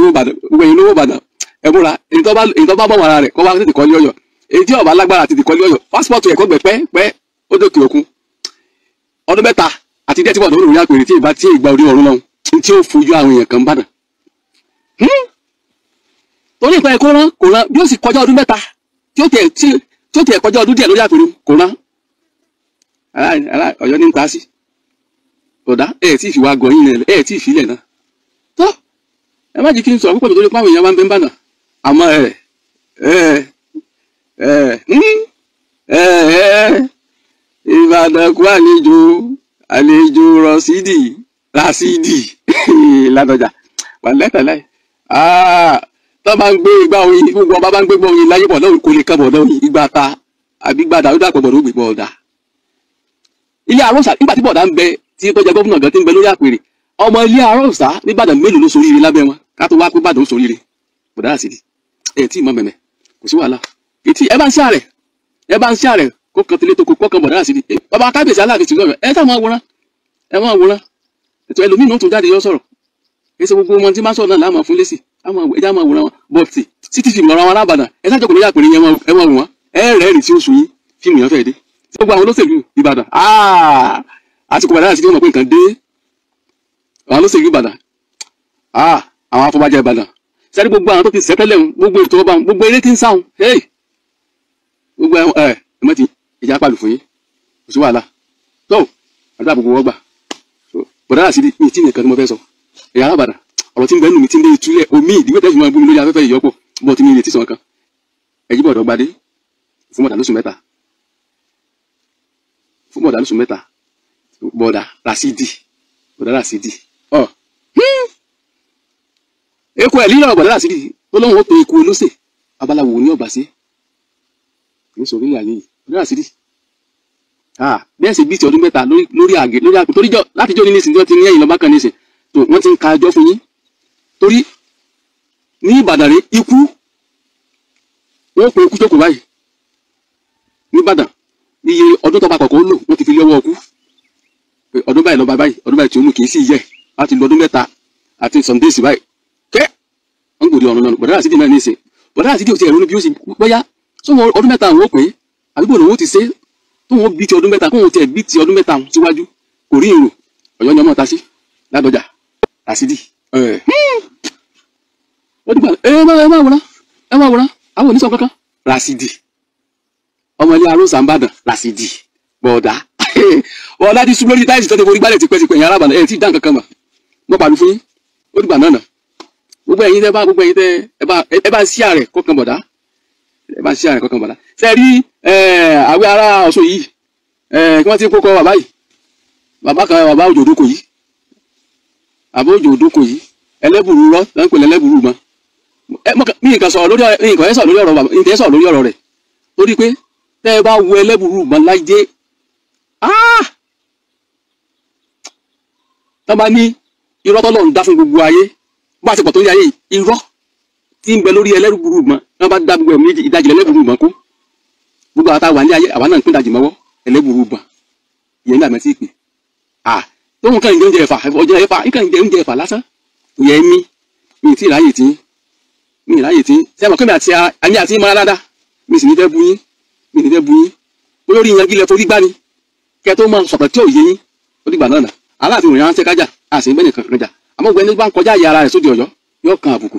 Speaker 3: olówó Ìbàdàn ẹ múra èyí tó bá bọ̀ wàrà rẹ̀ kọ́ wá tètè kọ́lé Ọ̀yọ́ èyí tí ó bá lágbára tètè kọ́lé Ọ̀yọ́ pásítọ̀tù ẹ̀kọ́ gbẹ pẹ́ pẹ́ ó dókè òkun ọdún mẹ́ta àti díẹ̀ tí bọ̀dọ̀ olórí àpèrè tí ìbá tí ìgbà orí ọ̀run lọ́hùn tí ó fojú àwọn èèyàn kan bàdàn. Torí ìpa ẹ̀kọ́ rán kò rán bí ó sì kọjá ọdún mẹ́ta tí ó tiẹ̀ kọjá ọdún díẹ̀ lórí àpèrè kò rán. Ọ̀yọ́ ní ń ta sí bọ̀dá ẹ̀ tí ìfìwà gọ̀yìn ẹ̀ tí ìfilẹ̀ náà tó ẹ má jí kí n sọ̀rọ̀ púpọ̀ torí pàwọn èèyàn wá ń bẹ ń bàdàn àmọ́ Ìbàdàn kú àlejò àlejò Rọ̀ṣídì Ràṣídì Ládọjà wà lẹ́tàláì tó bá ń gbé igbá oyin gbogbo ọba bá ń gbé igbá oyin láyé bọ̀ kò lè kàn bọ̀dọ̀ oyin igbá ta àbí gbàdá ó dàpọ̀ bọ̀dọ̀ ó gbé bọ̀dà. Ilé Àròsà nígbà tí bọ̀dà ń bẹ tí tó jẹ gómìnà gan ti ń bẹ lórí àpèrè ọmọ ilé Àròsà nìbàdàn mélòó ló soríire lábẹ́ wọn ká tó wá pé bàdàn ó soríire bọ̀dà Ràṣídì ẹ̀ tí ì mọ mẹ̀mẹ̀ kò sí wàhálà ètí ẹ bá ń ṣe àrẹ ẹ bá ń ṣe àrẹ kó kan tilé tó kó kan bọ̀dá Ràṣídì bàbá kábíyèsí aláàfin tìlú Ọ̀yọ́ ẹ tá máa wòran ẹ máa wòran ètò ẹlòmíín náà tún jáde yọ sọ̀rọ̀ kì í ṣe gbogbo wọn tí máa sọ̀rọ̀ náà láàmú fún lẹ́sì ẹ já máa wòran wọn bọ̀tì títí fìmù lọ́rọ̀ wọn alábàdàn ẹ sájọ kò lórí àpèrè yẹn ẹ máa wò wọn ẹ rẹ́ẹ̀rì tí ó sùn yín fíìmù yẹn fẹ́ẹ́ dé tí gbogbo àwọn olóṣèlú Ìbàdàn àsìkò bàdàn Ràṣídì wọn mọ̀ pé nǹkan dé àwọn olóṣèlú Ìbàdàn àwọn afọbajẹ Ìbàdàn sẹ́ni gbogbo àwọn tó ti sẹ́tẹ́lẹ̀ gbogbo ètò ọba gbogbo eré tí ń sáwọn gbogbo ẹ ẹ mọ́tì ìjà pàlù fún yín kò sí wàhálà tó àdúrà gbogbo wọ́n gbà bọ̀dá Ràṣídì mi tí nìkan tí mo fẹ́ sọ ẹ̀yà alábàdà ọ̀rọ̀ tí ń bẹ nù mí tí ń dé ìtúlẹ̀ omi ìdíwé tẹ́sí máa bú mi lórí afẹ́fẹ́ ìyọ́pọ̀ bọ́ tí mi lè tí sàn kan ẹ̀jí bọ̀dọ̀ gbadé fún bọ̀dà lóṣù mẹ́ta fún bọ̀dà lóṣù mẹ́ta bọ̀dà Ràṣídì bọ̀dà Ràṣídì ọ̀ eku ẹ̀ lílọ̀ bọ̀dà Ràṣídì tó lóun ó pe eku olóṣè babaláwo ní ọ̀bà sí kì í sọ orílẹ̀ ayé yìí bọ̀dà Ràṣídì bẹ́ẹ̀ sì bí ti ọdún mẹ́ta lórí àgè lórí àpò torí láti jọ́ ní nísìnyí wọ́n ti ní ẹ̀yìn lọ́ba kan nísìn tó wọ́n ti ń ka ẹjọ́ fún yín torí ní Ìbàdàn rẹ̀ ikú wọ́n pe ikú jókòó báyìí ní Ìbàdàn iye ọdún tó bá kọ̀ọ̀kan ó lò wọ́n ti fi lé ọwọ́ ọkú ọdún báyìí lọ́ba báyìí ọdún báyìí tí ó mú kì í sì yẹ láti lo ọdún mẹ́ta àti some days báyìí kẹ́ wọ́n gbòdì ọ̀run náà bọ̀dá Ràṣídì náà nísìn bọ̀dá Ràṣídì ò ti ẹ̀rọ bí ó sì bóyá sọ́wọ́n ọdún mẹ́ta àwọn ò pé àbíbò lòun ó ti ṣe tó wọn bí ti ọdún mẹ́ta kó wọn tiẹ̀ bí ti ọdún mẹ́ta síwájú kò rí èrò Ọ̀yọ́ ni ọmọ ta sí Ládọjà Ràṣídì. Ó dìgbà ẹ máa wòrán ẹ máa wòrán àwọn oníṣàn kankan Ràṣídì ọmọ ilé arósà ń bàdàn Ràṣídì bọ̀dá bọ̀dá ti sún lórí táìsì tó ti forí gbálẹ̀ tipẹ́tipẹ́ ẹ̀yìn arábàdàn ẹ̀ tí ì dá nǹkan kan mà mo pàlù fún yín ó dìgbà náà nà gbogbo ẹ̀yin tẹ́ bá gbogbo ẹ̀yin tẹ́ ẹ bá ń sí àrẹ̀ kọ̀ọ̀kan bọ̀dá ẹ bá ń sí àrẹ̀ kọ̀ọ̀kan bọ̀dá ṣe rí àwẹ̀ ará Ọ̀ṣun yìí kí wọ́n ti kókọ bàbá yìí bàbá kan bàbá òjò òdòkò yìí bàbá òjò òdòkò yìí ẹlẹ́bùrú rọ́ ló ń pè lẹ́lẹ́bùrú mọ́ mi nǹkan sọ̀rọ̀ lórí nǹkan ẹ̀ sọ̀rọ̀ lórí ọ̀rọ̀ bàbá nǹkan ẹ̀ sọ̀rọ̀ lórí ọ̀rọ̀ rẹ̀ torí pé tẹ́ ẹ bá wo ẹlẹ́bùrú mọ́ láyé tọ́ bá ní irọ́ tọ́lọ́ ń dá fún gbogbo ayé bá a ti pọ̀ tó ní ayé irọ́ tí ń bẹ lórí ẹlẹ́bùrú mọ́ wọ́n bá dá gbogbo ẹ̀ méjì ìdajì ẹlẹ́bùrú mọ́ kó gbogbo àwọn táwa ní ayé àwa náà ń pín ìdajì mọ́wọ́ ẹlẹ́bùrú mọ́ ìyẹn ní àmọ́ tí ì pè à tóun kàn ń jẹ oúnjẹ ẹ̀fà ọjọ́ ẹ̀fà nǹkan ń jẹ oúnjẹ ẹ̀fà lásán ìyẹn mi mi tí ì ráyè tí mi ì ráyè tí sẹ́wọ̀n kí mi àti àmì àti mọ́ra dáadáa mi sì ní fẹ́ bu yín mi ní fẹ́ bu yín olórí ìyẹn gílẹ̀ forí gbá ni kẹ tó máa sọ̀tọ̀ tí ò yé yín ó dìgbà náà nà aláàfin òyìn ránṣẹ́ kájà àṣẹ bẹ́ẹ̀ nìkan kan jà àmọ́ gbẹ́ni bá ń kọjá àyè ara rẹ̀ sóde Ọ̀yọ́ yóò kan àbùkù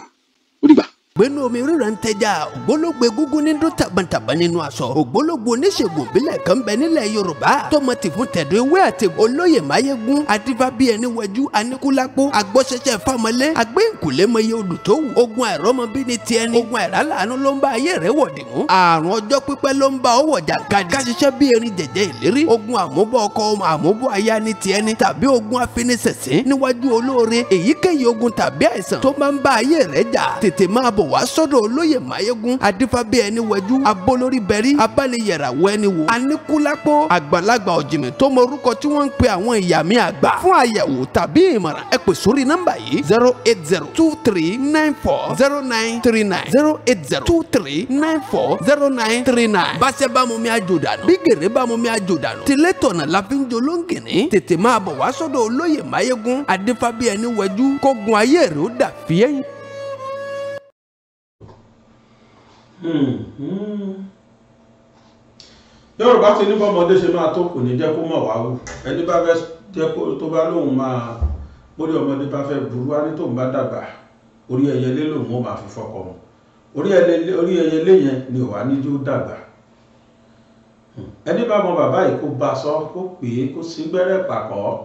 Speaker 3: ó dìgbà.
Speaker 4: Gbénú omi ríran ń tẹja ògbólógbò egúngún ní dún tàbọ̀ntàbọ̀ nínú aṣọ ògbólógbò oníṣègùn ìbílẹ̀ kan bẹ nílẹ̀ Yorùbá tọmọ tì fún tẹ̀dọ̀ ewé àti olóyè máyégún adífá bí ẹni wẹjú aníkúlápó agbọ́sẹsẹ fámọlé agbẹ́ǹkùlé mọye odù tó wù ogun àìrọ́mọbí ni tiẹ̀ ni ogun àìrálàánú ló ń bá ayé rẹ̀ wọ̀dì mú àrùn ọjọ́ pípẹ́ ló ń bá ọwọ́ jàǹkadì káṣiṣẹ́ bí erin jẹ̀jẹ̀ ìlérí ogun àmúbọ̀ ọkọ àmúbọ̀ aya ni tiẹ̀ ni tàbí ogun afiniṣẹ̀sín níwájú olóore èyíkéyìí ogun tàbí àìsàn tó máa ń bá ayé rẹ̀ jà tètè máa bọ̀ bọ̀ wá sọ́dọ̀ olóyè Máyégún adífábí ẹni wẹjú abolórí bẹ̀rí abániyẹ̀ràwọ̀ ẹni wò aníkúlápó àgbàlagbà ọ̀jìnmí tó mọ orúkọ tí wọ́n ń pe àwọn ìyá mi àgbà. Fún àyẹ̀wò tàbí ìmọ̀ràn ẹ pè sórí nọ́mbà yìí 08023940939 08023940939. Báṣẹ́ bá mu mi àjò dànù bí gèrè bá mu mi àjò dànù tilé tọ̀nà la fi ń jolóńgìní. Tètè máa bọ̀ wá sọ́dọ̀ olóyè Máyégún adífábí ẹni wẹjú kógun ayé rẹ̀ ó dà fíẹ́yìn.
Speaker 2: Yorùbá ti ní bọ́mọdé ṣe máa tó kò ní jẹ́ kó mọ̀ wá wù. Ẹni bá fẹ́ jẹ́ kó tó bá lóun máa bórí ọmọdé bá fẹ́ burú wá ní tóun bá dàgbà orí ẹyẹlé lòun ó máa fi fọkọ mu. Orí ẹyẹlé yẹn ni ò wá ní jó dàgbà. Ẹni bá mọ bàbá yìí kó bá sọ kó pè é kó sí gbẹ́rẹ́ pàkọ́.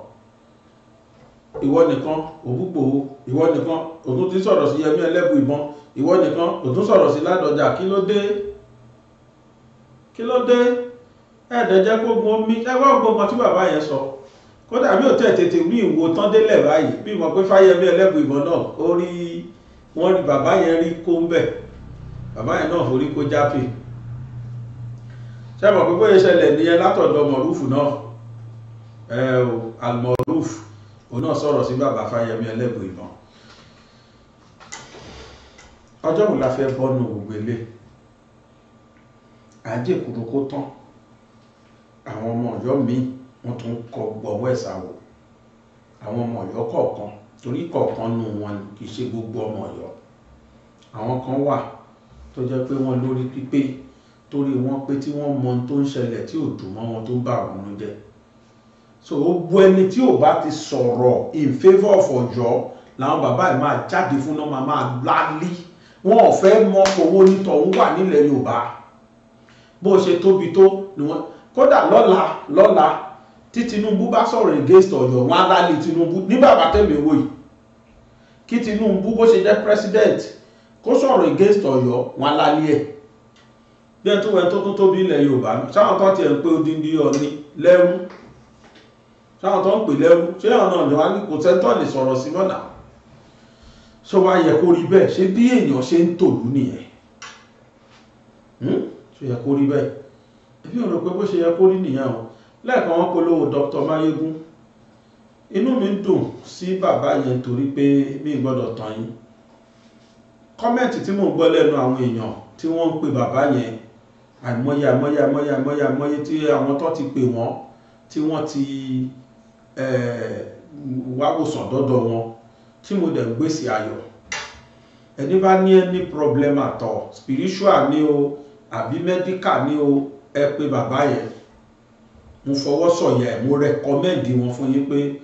Speaker 2: Ìwọ nìkan òbúgbò, ìwọ nìkan òtún ti sọ̀rọ̀ sí Yẹmí Ẹlẹ́bùìbọn, ìwọ nìkan òtún sọ̀rọ̀ sí Ládọjà. Kí ló dé? Kí ló dé? Ẹ̀ẹ́dẹ̀ jẹ́ kó gun omi. Ẹ wá gbọ́n tí bàbá yẹn sọ. Kódà mi ò tẹ̀ tètè rí ìwo tán délẹ̀ báyìí bí mo pé Fáyẹmí Ẹlẹ́bùìbọn náà ó rí wọ́n rí bàbá yẹn rí kó ń bẹ̀. Bàbá yẹn náà forí kó jápè. Ṣé mọ̀ pé bóyá ìṣẹ̀lẹ̀ nìyẹn látọ̀dọ̀ Mọ̀rúfù náà? Ẹ o, Almọ̀rúfù òun náà sọ̀rọ̀ sí bàbá Fáyẹmí Ẹlẹ́bùìbọn. Ọjọ́ wo la fẹ́ bọ́nu gbogbo ilé? Ajé kúrú kó tán. Àwọn ọmọ Ọ̀yọ́ míì wọ́n tún kọ gbọ̀wọ́ ẹ̀sà wò. Àwọn ọmọ Ọ̀yọ́ kọ̀ọ̀kan, torí kọ̀ọ̀kan nù wọn kì í ṣe gbogbo ọmọ Ọ̀yọ́. Àwọn kan wà tó jẹ́ pé wọ́n lórí pípé torí wọ́n pé tí wọ́n mọ ohun tó ń ṣẹlẹ̀ tí ò dùn mọ́ wọn tó ń bà wọ́n nú jẹ́. So gbogbo ẹni tí ò bá ti sọ̀rọ̀ in favour of Ọ̀yọ́ làwọn bàbá yìí máa jáde fún náà máa lálí. Wọn ò fẹ́ mọ owó nítọ̀hún wà nílẹ̀ Yorùbá. Bó ṣe tóbi tó ni wọ́n. Kódà lọ́la tí Tinubu bá sọ̀rọ̀ against Ọ̀yọ́ wọn á lálé Tinubu ní bàbá tẹ̀mí owó yìí. Kí Tinubu bó ṣe jẹ́ president kó sọ̀rọ̀ against Ọ̀yọ́ wọn á lálé ẹ̀. Bí ẹni tó wẹ̀ tó tún tóbi ilẹ̀ Yorùbá sáwọn tó tiẹ̀ ń pé odindi Ọọ̀ni lẹ́rú, sáwọn tó ń pè lẹ́rú ṣé ọ̀nà ni wọ́n á ní kò sẹ́ńtọ̀ lè sọ̀rọ̀ sí mọ́nà. Ṣé wàá yẹ kó rí bẹ́ẹ̀? Ṣé bí èèyàn ṣe ń tòlú nìyẹn? Ṣé yẹ kó rí bẹ́ẹ̀? Èmi ò rò pé bó ṣe yẹ kó rí nìyẹn o. Lẹ́ẹ̀kan wọ́n polówó Dr. Máyégún. Inú mi ń dùn sí bàbá yẹn torí pé mi gbọ́dọ̀ tàn yín. Kọ́mẹ̀ntì tí mò ń gbọ́ lẹ́nu àwọn èèyàn tí wọ́n ń pe bàbá yẹn, àìmọye àìmọye àìmọye àìmọye àìmọye tí àwọn tó ti pè wọ́n tí wọ́n ti wáwòsàn dọ́dọ̀ wọn tí mo dẹ̀ ń gbèsè ayọ̀. Ẹni bá ní any problem at all, spiritual ni o àbí medical ni o, ẹ pè bàbá yẹn. Mo fọwọ́ sọ̀yà ẹ̀, mo recommend wọn fún yín pé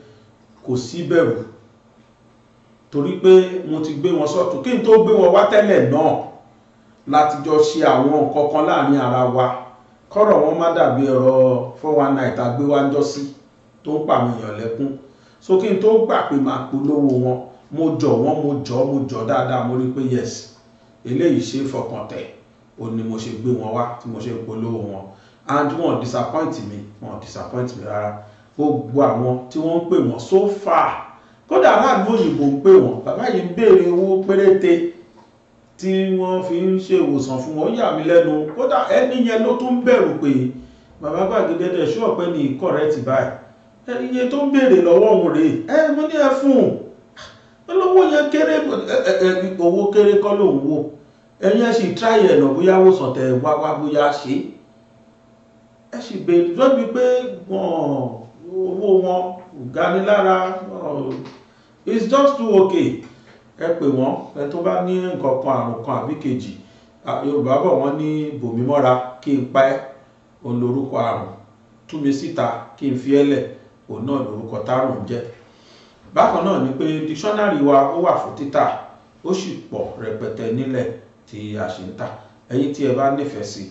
Speaker 2: kò sí bẹ̀rù torí pé mo ti gbé wọn sọ́tún. Kí n tó gbé wọn wá tẹ́lẹ̀ náà láti jọ ṣe àwọn nǹkan kan láàrin ara wa kọ́rọ̀ wọn má dàbí ẹ̀rọ 419 tá a gbé wá ń jọ sí tó ń pa àwọn èèyàn lẹ́kún. So kí n tó gbà pé máa polówó wọn, mo jọ wọn, mo jọ dáadáa, mo rí pé yes, eléyìí ṣe é fọkàn tẹ̀. Ó ní mo ṣe gbé wọn wá tí mo ṣe polówó wọn. And wọn disappoint mi, wọn disappoint mi rárá. Gbogbo àwọn tí wọ́n ń pè wọ́n so far, kódà aráàlú òyìnbó ń pè wọ́n, bàbá yìí ń béèrè owó péréte tí wọ́n fi ń ṣe ìwòsàn fún wọn. Ó yà mí lẹ́nu. Kódà ẹni yẹn ló tún bẹ̀rù pé bàbá Gbàgede dẹ̀ ṣú ọ̀pẹ ní correct báyìí, iye tó ń béèrè lọ́wọ́ òun rèé. Ẹ mo ní ẹ fún un olówó yẹn kéré, owó kéré kọ́ lòun wò. Ẹ̀yin ẹ̀ sì try ẹ̀ nà bóyá wòsàn tẹ̀ wá wá bóyá ṣe ẹ sì béèrè lọ́bi pé owó wọn ganilára, it's just too okay. Ẹ pè wọ́n, ẹ tó bá ní nǹkan kan àrùn kan àbí kejì. Yorùbá bọ̀ wọ́n ní bòmí mọ́ra kí n pa ẹ́, òun lorúkọ àrùn. Tú mi síta kí n fi ẹ́ lẹ̀, òun náà lorúkọ tárùn jẹ́. Bákan náà ni pé dictionary wa ó wà fún títà, ó sì pọ̀ rẹpẹtẹ nílẹ̀ tí a ṣe ń tà. Ẹ̀yin tí ẹ bá nífẹ̀ẹ́ sí,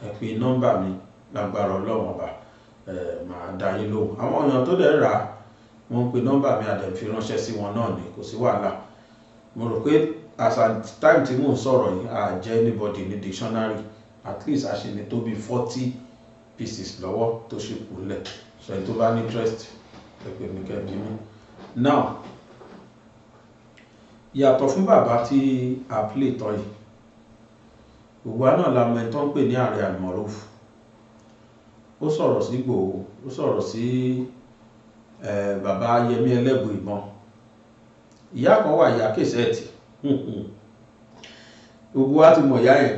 Speaker 2: ẹ pè nọ́mbà mi, lágbára Ọlọ́run ọba, màá dá yín lóhùn. Àwọn èèyàn tó dẹ̀ rà á, wọ́n ń pe nọ́mbà mi, àdẹ̀ fi ránṣẹ́ sí wọn náà ni, kò sí wàhálà. Mo rò pé as at time tí mò ń sọ̀rọ̀ yìí, a jẹ́ anybody ní dictionary, at least a ṣe ní tó bí 40 pieces lọ́wọ́ tó ṣe kù lẹ̀. So ẹni tó bá ní interest, ẹ pè mí kẹ́ bí mi. Now, Yàtọ̀ fún bàbá tí a play tán yìí, gbogbo wa náà la mọ̀ ẹni tó ń pè ní ààrẹ Almaroof. Ó sọ̀rọ̀ sí Ìgbòho, ó sọ̀rọ̀ sí bàbá Yẹmí Ẹlẹ́buìbọn. Ìyá kan wà, ìyá Kẹsẹ̀tì, gbogbo wa ti mọ̀ ìyá yẹn.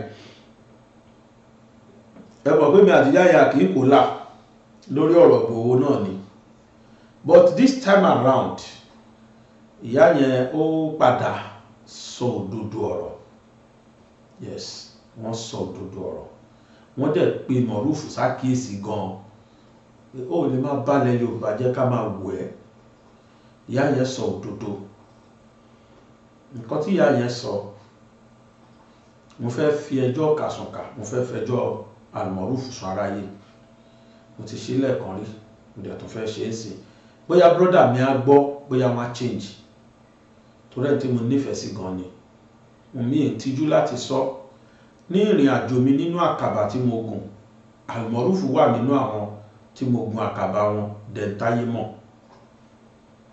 Speaker 2: Ẹ mọ̀ pé mi àti ìyá yẹn kì í kó là lórí ọ̀rọ̀ Ìgbòho náà ni, but this time around, ìyá yẹn ó padà sọ òdodo ọ̀rọ̀. Yes, wọ́n sọ òdodo ọ̀rọ̀, wọ́n dẹ̀ pe Mọ̀rúfù sákìyèsí gan-an. Ó lè má balẹ̀ Yorùbá jẹ́ ká máa wò ẹ́. Ìyá yẹn sọ òdodo. Nǹkan tí ìyá yẹn sọ, mo fẹ́ fi ẹjọ́ kàsùnkà, mo fẹ́ fẹjọ́ Almaroof sùn aráyé. Mo ti ṣe lẹ́ẹ̀kan rí, mo dẹ̀ tún fẹ́ ṣe é sìn. Bóyá brother mi á gbọ́, bóyá wọ́n á change, torí ẹ̀ tí mo nífẹ̀ẹ́ sí gan ni. Mi ì tijú láti sọ ní ìrìn àjò mi nínú àkàbà tí mo gùn, Almaroof wà nínú àwọn tí mo gun àkàbà wọn dẹ̀ntáyé mọ̀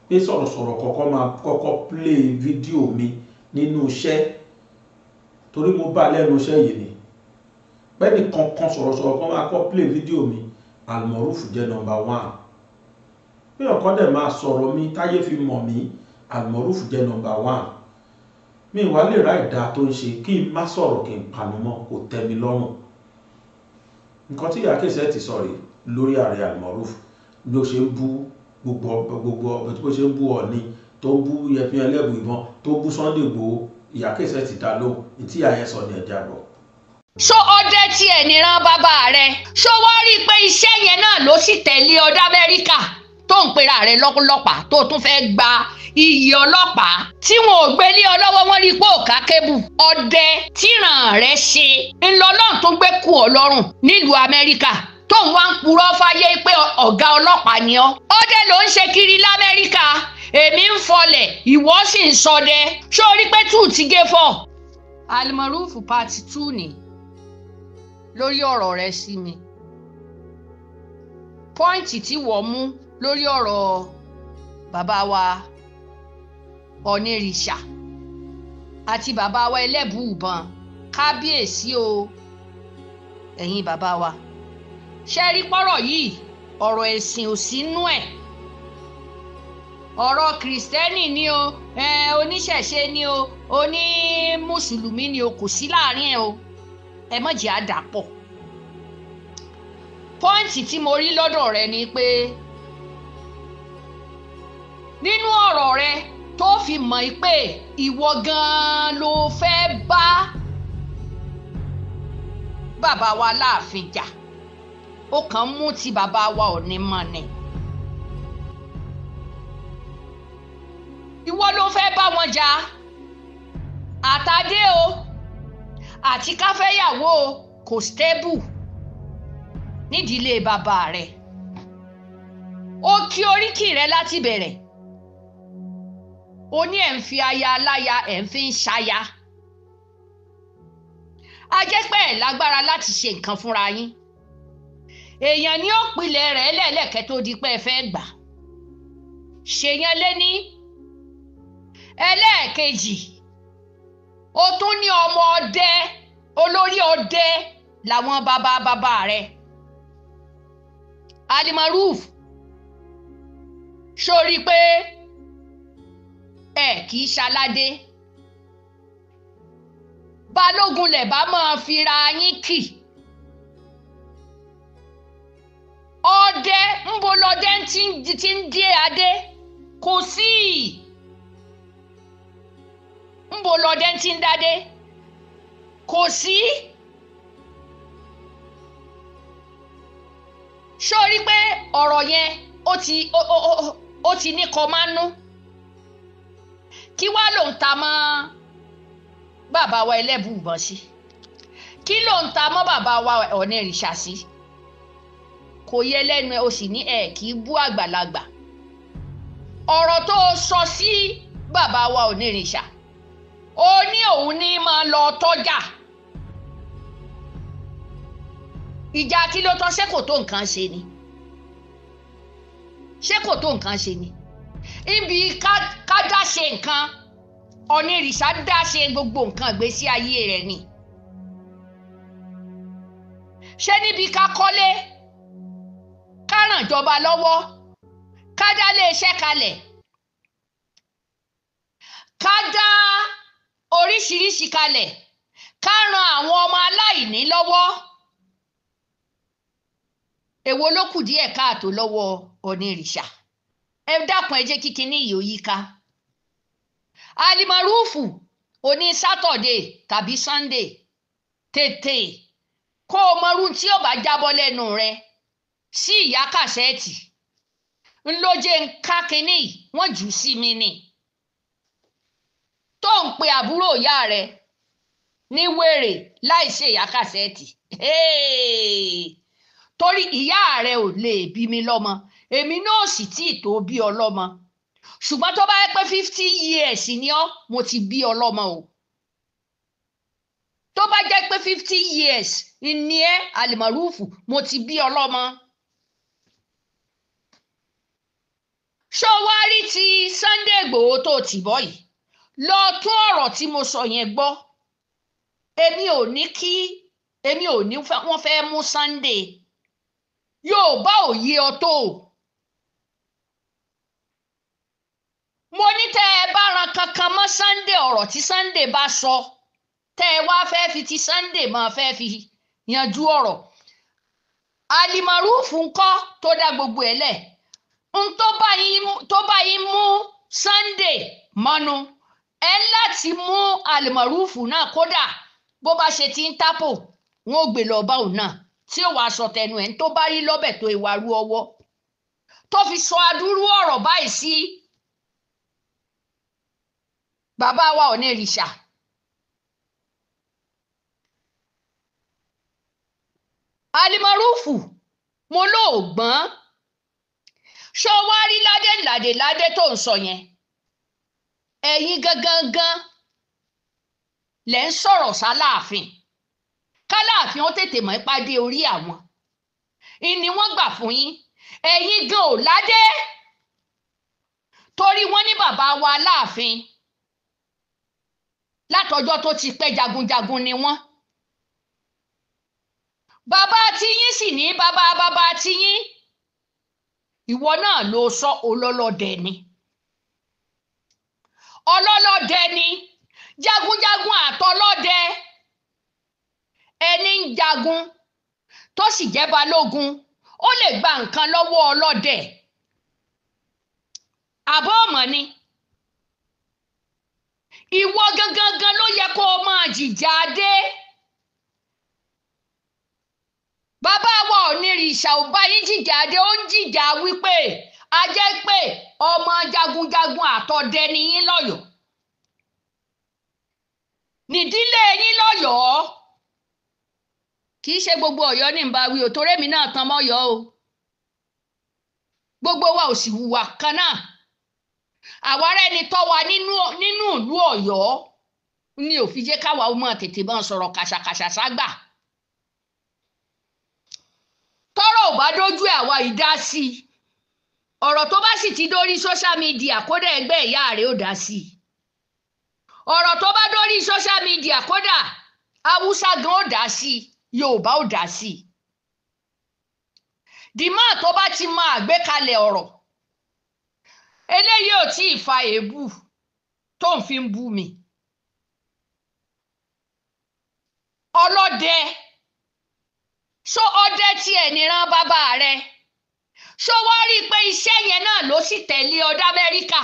Speaker 2: pé sọ̀rọ̀sọ̀rọ̀ kọ̀ọ̀kan máa kọ́kọ́ play fídíò mi nínú iṣẹ́, torí mo bá lẹ́nu iṣẹ́ yìí ni pẹ́ẹ́nì kankan sọ̀rọ̀sọ̀rọ̀ kan máa kọ́ play fídíò mi, Almaroof jẹ́ number one. Pé ọ̀kan dẹ̀ máa sọ̀rọ̀ mi táyé fi mọ̀ mí, Almaroof jẹ́ number one. Mi wá lè ra ìdá tó ń ṣe kí n má sọ̀rọ̀, kí n panu mọ́, kò tẹ́ mi lọ́rùn. Nǹkan tí ìyá Kẹsẹ̀tì sọ rèé lórí ààrẹ Almaroof, ló ṣe ń bú gbogbo bó ṣe ń bú Ọọ̀ni, tó ń bú Yẹmí Ẹlẹ́buìbọn, tó ń bú Sunday Igboho. Ìyá Kẹsẹ̀tì dá lóhùn. Tí ìyá yẹn sọ ní ẹ̀jẹ̀ àgbọ̀.
Speaker 5: Ṣó ọdẹ tiẹ̀ níran bàbá rẹ̀? Ṣó wá rí i pé iṣẹ́ yẹn náà ló sì tẹ̀lé ọdẹ Amẹ́ríkà tó ń pera rẹ̀ lọ́lọ́pàá, tó tún fẹ́ gba iyì ọlọ́pàá tí wọn ò gbé lé ọ lọ́wọ́? Wọ́n rí i pé òkà kébù ọdẹ tíran rẹ̀ ṣe ńlọlọ́run tó gbé kú ọ lọ́rùn nílùú Amẹ́ríkà, tó ń wá ń purọ́ fáyé pé ọ̀gá ọlọ́pàá ni ọ́. Ọdẹ ló ń ṣe kiri l'Amẹ́ríkà, èmi ń fọlẹ̀, ìwọ sì ń ṣọdẹ. Ṣó rí pé two ti gé fọ́. Almaroof part two ni lórí ọ̀rọ̀ rẹ sí mi. Point tí wọ́n mú lórí ọ̀rọ̀ bàbá wa Ọ̀nìrìṣà àti bàbá wa Ẹlẹ́bùúbọn, kábíyèsí o, ẹ̀yin bàbá wa, ṣe rí pọ́rọ̀ yìí, ọ̀rọ̀ ẹ̀sìn ò sínú ẹ̀. Ọ̀rọ̀ kìrìsìtẹ́nì ni o, oníṣẹ̀ṣe ni o, onímùsùlùmí ni o, kò sí láàrin ẹ̀ o. Ẹ má jẹ́ àdàpọ̀. Point tí mo rí lọ́dọ̀ rẹ ni pé nínú ọ̀rọ̀ rẹ tó fi mọ̀ pé ìwọ gan-an ló fẹ́ bá bàbá wa láàfin jà, ó kàn ń mú ti bàbá wa Ọọ̀ni mọ̀ ni. Ìwọ ló fẹ́ bá wọn jà, àtàdé o àti káfẹ́yàwó o, kò stable nídìílé bàbá rẹ̀. Ó kí oríkì rẹ̀ láti bẹ̀rẹ̀, ó ní ẹ̀ ń fi aya aláya, ẹ̀ ń fi ń ṣaya. A jẹ́ pé ẹ̀ lágbára láti ṣe nǹkan fúnra yín. Èèyàn ní ó pilẹ̀ rẹ̀ lẹ́ẹ̀lẹ́kẹ́ tó di pé ẹ fẹ́ gbà ṣèyàn lé ní. Ẹlẹ́ẹ̀kejì, ó tún ní ọmọ ọdẹ, olórí ọdẹ làwọn bàbá bàbá rẹ̀. Almaroof, sórí pé ẹ kì í ṣaládé, balógun lẹ̀ bá máa fira yín kì. Ọdẹ ń bo lọdẹ tí ń dé adé, kò sí. Ń bo lọdẹ tí ń dádé, kò sí. Sórí pé ọ̀rọ̀ yẹn ó ti ní kọmánú. Kí wá ló ń ta mọ́ bàbá wa Ẹlẹ́bùúbọn sí? Kí ló ń ta mọ́ bàbá wa Ọ̀nìrìṣà sí? Kò yẹ lẹ́nu ẹ, o sì ní ẹ kì í bú àgbàlagbà. Ọ̀rọ̀ tó o sọ sí bàbá wa Ọ̀nìrìṣà, ó ní òun ní máa lọ tọ́jà. Ìjà kí ló tọ́? Ṣé kò tó nǹkan ṣe ni? Ṣé kò tó nǹkan ṣe ni? Ibi ká dá ṣe nǹkan, Ọ̀nìrìṣà dá ṣe gbogbo nǹkan ìgbésí ayé rẹ̀ ni. Ṣé níbi ká kọ́lé, ká ràn jọba lọ́wọ́, ká dá iléeṣẹ́ kalẹ̀, ká dá oríṣiríṣi kalẹ̀, ká ran àwọn ọmọ aláìní lọ́wọ́, èwo ló kù díẹ̀ káàtó lọ́wọ́ Ọ̀nìrìṣà? Ẹ dákun, ẹ jẹ́ kí kinní yìí ó yíká. Alimarufu oní Sátọ̀dé tàbí Sunday, tètè kó o mọrú tí ó bá jábọ́ lẹ́nu rẹ sí ìyá kàṣẹ́ẹ̀tì ńlọjẹ ń ká kinní wọ́n jù sí mi ni tó ń pe àbúrò ìyá rẹ ní wèrè láì ṣe ìyá kàṣẹ́ẹ̀tì, torí ìyá rẹ ò lè bí mi lọ́mọ, èmi náà sì tí ì tó bí ọlọ́mọ. Ṣùgbọ́n tó bá yẹ pé 50 years ni ọ́, mo ti bí ọlọ́mọ o. Tó bá jẹ́ pé 50 years ni ẹ́ Alimarufu, mo ti bí ọlọ́mọ. Ṣó wá rí ti Sunday Igboho tó ti bọ́ yìí? Lọ tún ọ̀rọ̀ tí mo sọ yẹn gbọ́. Èmi ò ní kí, èmi ò ní wọ́n fẹ́ mú Sunday. Yóò bá òye ọ tó o. Mo ní tẹ́ ẹ bá ran kankan mọ́ Sunday, ọ̀rọ̀ tí Sunday bá sọ, tẹ́ ẹ wá fẹ́ fi ti Sunday máa fẹ́ fi yanjú ọ̀rọ̀. Alimarufu ńkọ́ tó dá gbogbo ẹ̀ lẹ̀. N tó bá yín mú Sunday mọ́nu, ẹ láti mú Alimarufu náà, kódà bó bá ṣe ti ń tápò, wọn ò gbé lọ bá òun náà tí ó wàá sọ tẹnu ẹ̀ ń tó bá rí lọ́bẹ̀ tó ìwà rú ọwọ́ tó fi sọ adúrú ọ̀rọ̀ báyìí sí bàbá wa Ọ̀nìrìṣà. Alimarufu mo lóògbọ́n, ṣó wá rí ládé ládé ládé tó ń sọ yẹn? Ẹ̀yin gangan gan lẹ́ ń sọ̀rọ̀ sáláàfin, káláàfin ó tètè mọ̀ ìpàdé orí àwọn ìní wọ́n gbà fún yín. Ẹ̀yin gan ò ládé, torí wọ́n ní bàbá wa láàfin látọjọ́ tó ti pẹ́ jagunjagun ni wọ́n. Bàbá tiyín sì ní bàbá bàbá tiyín, ìwọ náà ló sọ ọlọ́lọ́dẹ ni, ọlọ́lọ́dẹ ni, jagunjagun àtọlọ́dẹ. Ẹni ń jagun tó sì jẹ́ balógun ó lè gba nǹkan lọ́wọ́ ọlọ́dẹ, àbọ̀ ọmọ ni. Ìwọ gangan ló yẹ kó o máa jìjà dé. Bàbá wa Ọ̀nìrìṣà ò bá yín jìjà dé, ó ń jìjà wípé a jẹ́ pé ọmọ jagunjagun àtọdẹ ni yín lọ́yọ̀ọ́, nídìílé yín lọ́yọ̀ọ́. Kì í ṣe gbogbo Ọ̀yọ́ ní ń bá wí o, torí èmi náà tan mọ́yọ́ o. Gbogbo wa ò sì hùwà kan náà. Àwa rẹ́ni tọ́ wa nínú ìlú Ọ̀yọ́ ni ò fi jẹ́ káwa ó máa tètè máa sọ̀rọ̀ kàṣàkàṣà ságbà. Tọ́rọ̀ ò bá dójú ẹ̀, àwa ìdá sí i. Ọ̀rọ̀ tó bá sì ti dórí social media, kódà ẹgbẹ́ ìyá rẹ̀ ó dá sí i. Ọ̀rọ̀ tó bá dórí social media, kódà Haúsá gan ó dá sí i, Yorùbá ó dá sí i. Dìmọ́ tó bá ti mọ àgbékalẹ̀ ọ̀rọ̀, eléyìí ò tí ì fa èébú tó ń fi ń bú mi. Ọlọ́dẹ, ṣó ọdẹ tiẹ̀ níran bàbá rẹ̀? Ṣó wá rí i pé iṣẹ́ yẹn náà ló sì tẹ̀lé ọdẹ Amẹ́ríkà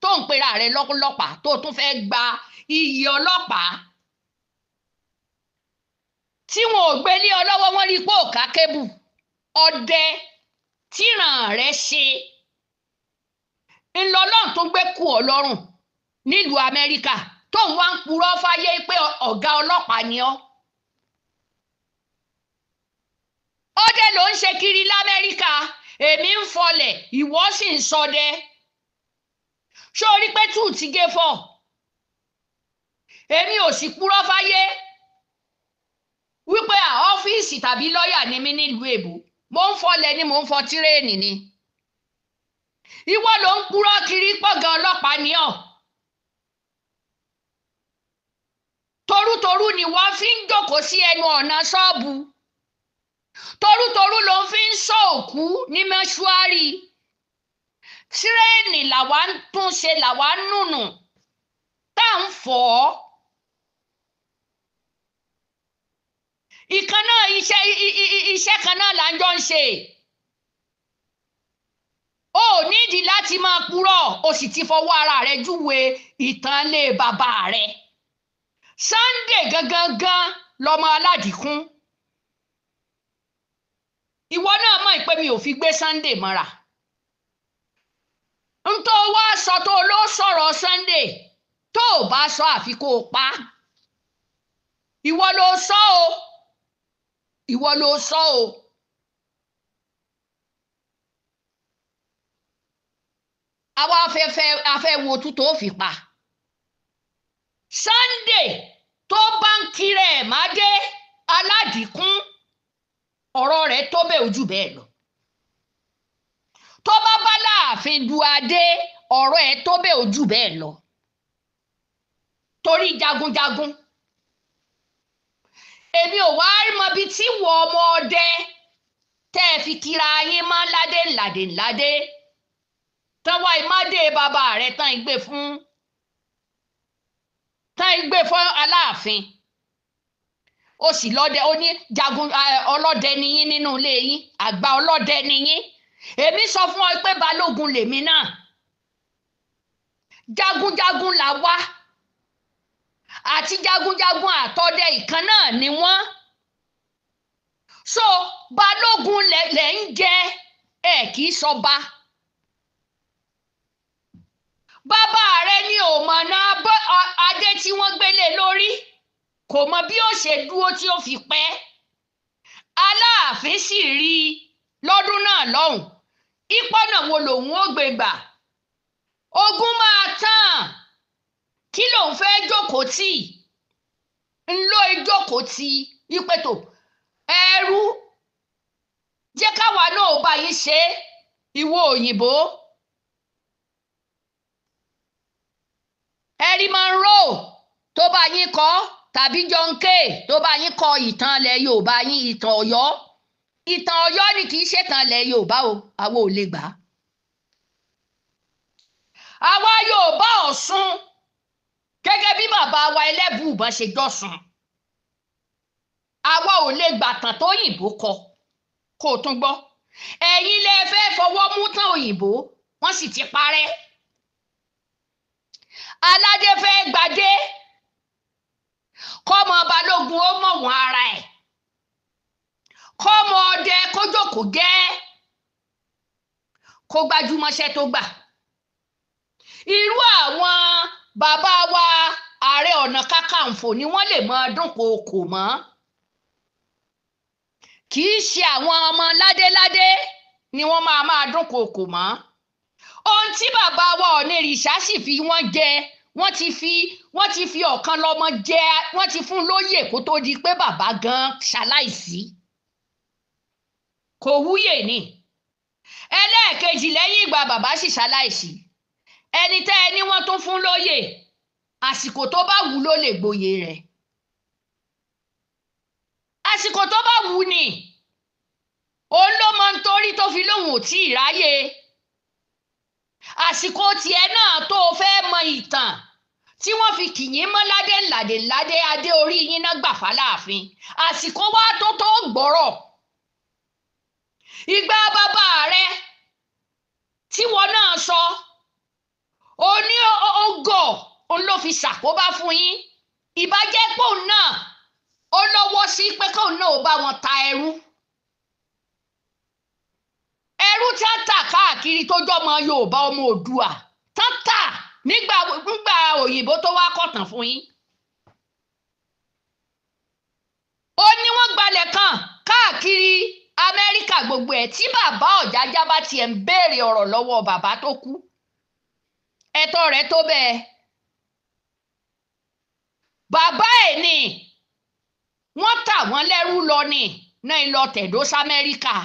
Speaker 5: tó ń pera rẹ̀ lọ́lọ́pàá tó tún fẹ́ gba iyì ọlọ́pàá tí wọn ò gbé lé ọ lọ́wọ́? Wọ́n rí i pé òkà kébù ọdẹ tíran rẹ̀ ṣe ńlọlọ́run tó gbé kú ọ lọ́rùn nílùú Amẹ́ríkà tó ń wá ń purọ́ fáyé pé ọ̀gá ọlọ́pàá ni ọ́. Ọdẹ ló ń ṣe kiri l'Amẹ́ríkà, èmi ń fọlẹ̀, ìwọ sì ń ṣọdẹ. Ṣó o rí pé tù ti gé fọ? Èmi ò sì purọ́ fáyé wípé à ọ́fíìsì tàbí lọ́ọ̀yà ni mí nílùú èbó, mò ń fọlẹ̀ ni, mò ń fọ tírèènì ni. Ìwọ ló ń purọ́ kiri pọ̀gàn ọlọ́pàá ni ọ́. jókòó sí ẹnu ọ̀nà ṣọ́ọ̀bù. Torútorú ló ń fi ń sọ òkú ní mọ́ṣúárì. Tírẹ́ẹ̀nì làwa ń tún ṣe, làwa ń nùnù tá à ń fọ̀ ọ́. Ìkan náà iṣẹ́ kan náà là ń jọ ń ṣe. O ò nídìí láti máa purọ́, o sì ti fọwọ́ ara rẹ júwe ìtàn lé bàbá rẹ. Sunday gangan gan lọmọ aládìkún. Ìwọ náà mọ̀ pé mi ò fi gbé Sunday mọ́ra. N tó wá sọ tó ló sọ̀rọ̀ Sunday, tó o bá sọ àfi kó o pa. Ìwọ ló sọ o. Ìwọ ló sọ o. Àwa afẹ́ wo tú tó fi pa. Sunday tó bá ń kiri ẹ̀ má dé aládìkún, ọ̀rọ̀ rẹ̀ tó bẹ́ẹ̀ ojú bẹ́ẹ̀ lọ. Tó bá bá láàfin du adé, ọ̀rọ̀ ẹ̀ tó bẹ́ẹ̀ ojú bẹ́ẹ̀ lọ. Torí jagunjagun. Èmi ò wá mọ ibi tí wọ ọmọ ọdẹ tẹ́ ẹ fi kira yín mọ́ ládé ńládé ńládé. Tán wá ìmádé bàbá rẹ̀ tán ìgbé fún Aláàfin. Ó sì lọ́dẹ, ó ní jagun ọlọ́dẹ ni yín nínú ilé yín, àgbà ọlọ́dẹ ni yín. Èmi sọ fún ọ pé balógun lèmi náà. Jagunjagun là wá. Àti jagunjagun àtọdẹ ìkan náà ni wọ́n. So balógun lẹ̀ ń jẹ, ẹ kì í sọba. Bàbá rẹ ní òmọ̀nà adé tí wọ́n gbélé lórí, kò mọ bí ó ṣe dúró tí ó fi pẹ́. Aláàfin sì rí i lọ́dún náà lọ́hùn. Ìpọ́nà wo lòun ó gbé gbà? Ogun máa tán. Kí lòun fẹ́ jókòó tì? Ńlọ ìjókòó tì ìpètò ẹrú. Jẹ́ káwa náà bá yín ṣe ìwọ òyìnbó. Ẹ̀rí Monroe tó bá yín kọ́, tàbí John Kay tó bá yín kọ ìtàn ilẹ̀ Yorùbá yín, ìtàn Ọ̀yọ́. Ìtàn Ọ̀yọ́ ni kì í ṣètàn ilẹ̀ Yorùbá o, àwa ò lè gbà á. Àwa Yorùbá Ọ̀ṣun gẹ́gẹ́ bí bàbá wa Ẹlẹ́bùúbọn ṣe jọ̀sùn, àwa ò lè gbà tàn tó òyìnbó kọ. Kó o tún gbọ́, ẹ̀yin lẹ fẹ́ fọwọ́ mú tán òyìnbó, wọ́n sì ti parẹ́. Aládé fẹ́ gbadé, kọ́mọ balógun ó mọ̀ wọ́n ara ẹ̀, kọ́mọ ọdẹ kó jókòó gẹ́, kó gbajúmọ̀ṣẹ́ tó gbà. Irú àwọn bàbá wa Ààrẹ Ọ̀nà Kakanfò ni wọ́n lè máa dúnkookò mọ́. Kì í ṣe àwọn ọmọ ládéládé ni wọ́n máa dúnkookò mọ́. Ohun tí bàbá wa Ọ̀nìrìṣà sì fi wọ́n jẹ, wọ́n ti fi ọ̀kan lọ́mọ jẹ, wọ́n ti fún lóyè kó tó di pé bàbá gan ṣaláìsí. Kò wúyè ni. Ẹlẹ́ẹ̀kejì lẹ́yìn ìgbà bàbá sì ṣaláìsí, ẹni tẹ́ ẹ ní wọ́n tún fún lóyè, àsìkò tó bá wù ló lè gboyè rẹ̀. Àsìkò tó bá wù ni. Òun ló mọ nítorí tó fi lóhùn ò tí ì ráyè. Àsìkò tiẹ̀ náà tó o fẹ́ mọ ìtàn tí wọ́n fi kìyìn mọ́ ládé ńládé ńládé adé orí yín náà gbà fáláàfin. Àsìkò wá tó gbọ́rọ̀. Ìgbà bàbá rẹ tí wọn náà sọ, ó ní ọgọ òun ló fi ṣàkóbá fún yín. Ìbàjẹ́ pòun náà ó lọ́wọ́ sí pé kóun náà ó bá wọn ta ẹrú. Ẹrú tá tà káàkiri tó jọmọ Yorùbá ọmọ Oòduà tá tà nígbà òyìnbó tó wá kọ̀tàn fún yín. Ó ní wọ́n gbalẹ̀ kan káàkiri Amẹ́ríkà gbogbo ẹ̀ tí bàbá Ọ̀jájá bá tiẹ̀ ń béèrè ọ̀rọ̀ lọ́wọ́ bàbá tó kú. Ẹ̀tọ́ rẹ̀ tó bẹ́ẹ̀. Bàbá ẹ̀ ni wọ́n tà wọ́n lẹ́rú lọ ni náà lọ tẹ̀dó sí Amẹ́ríkà,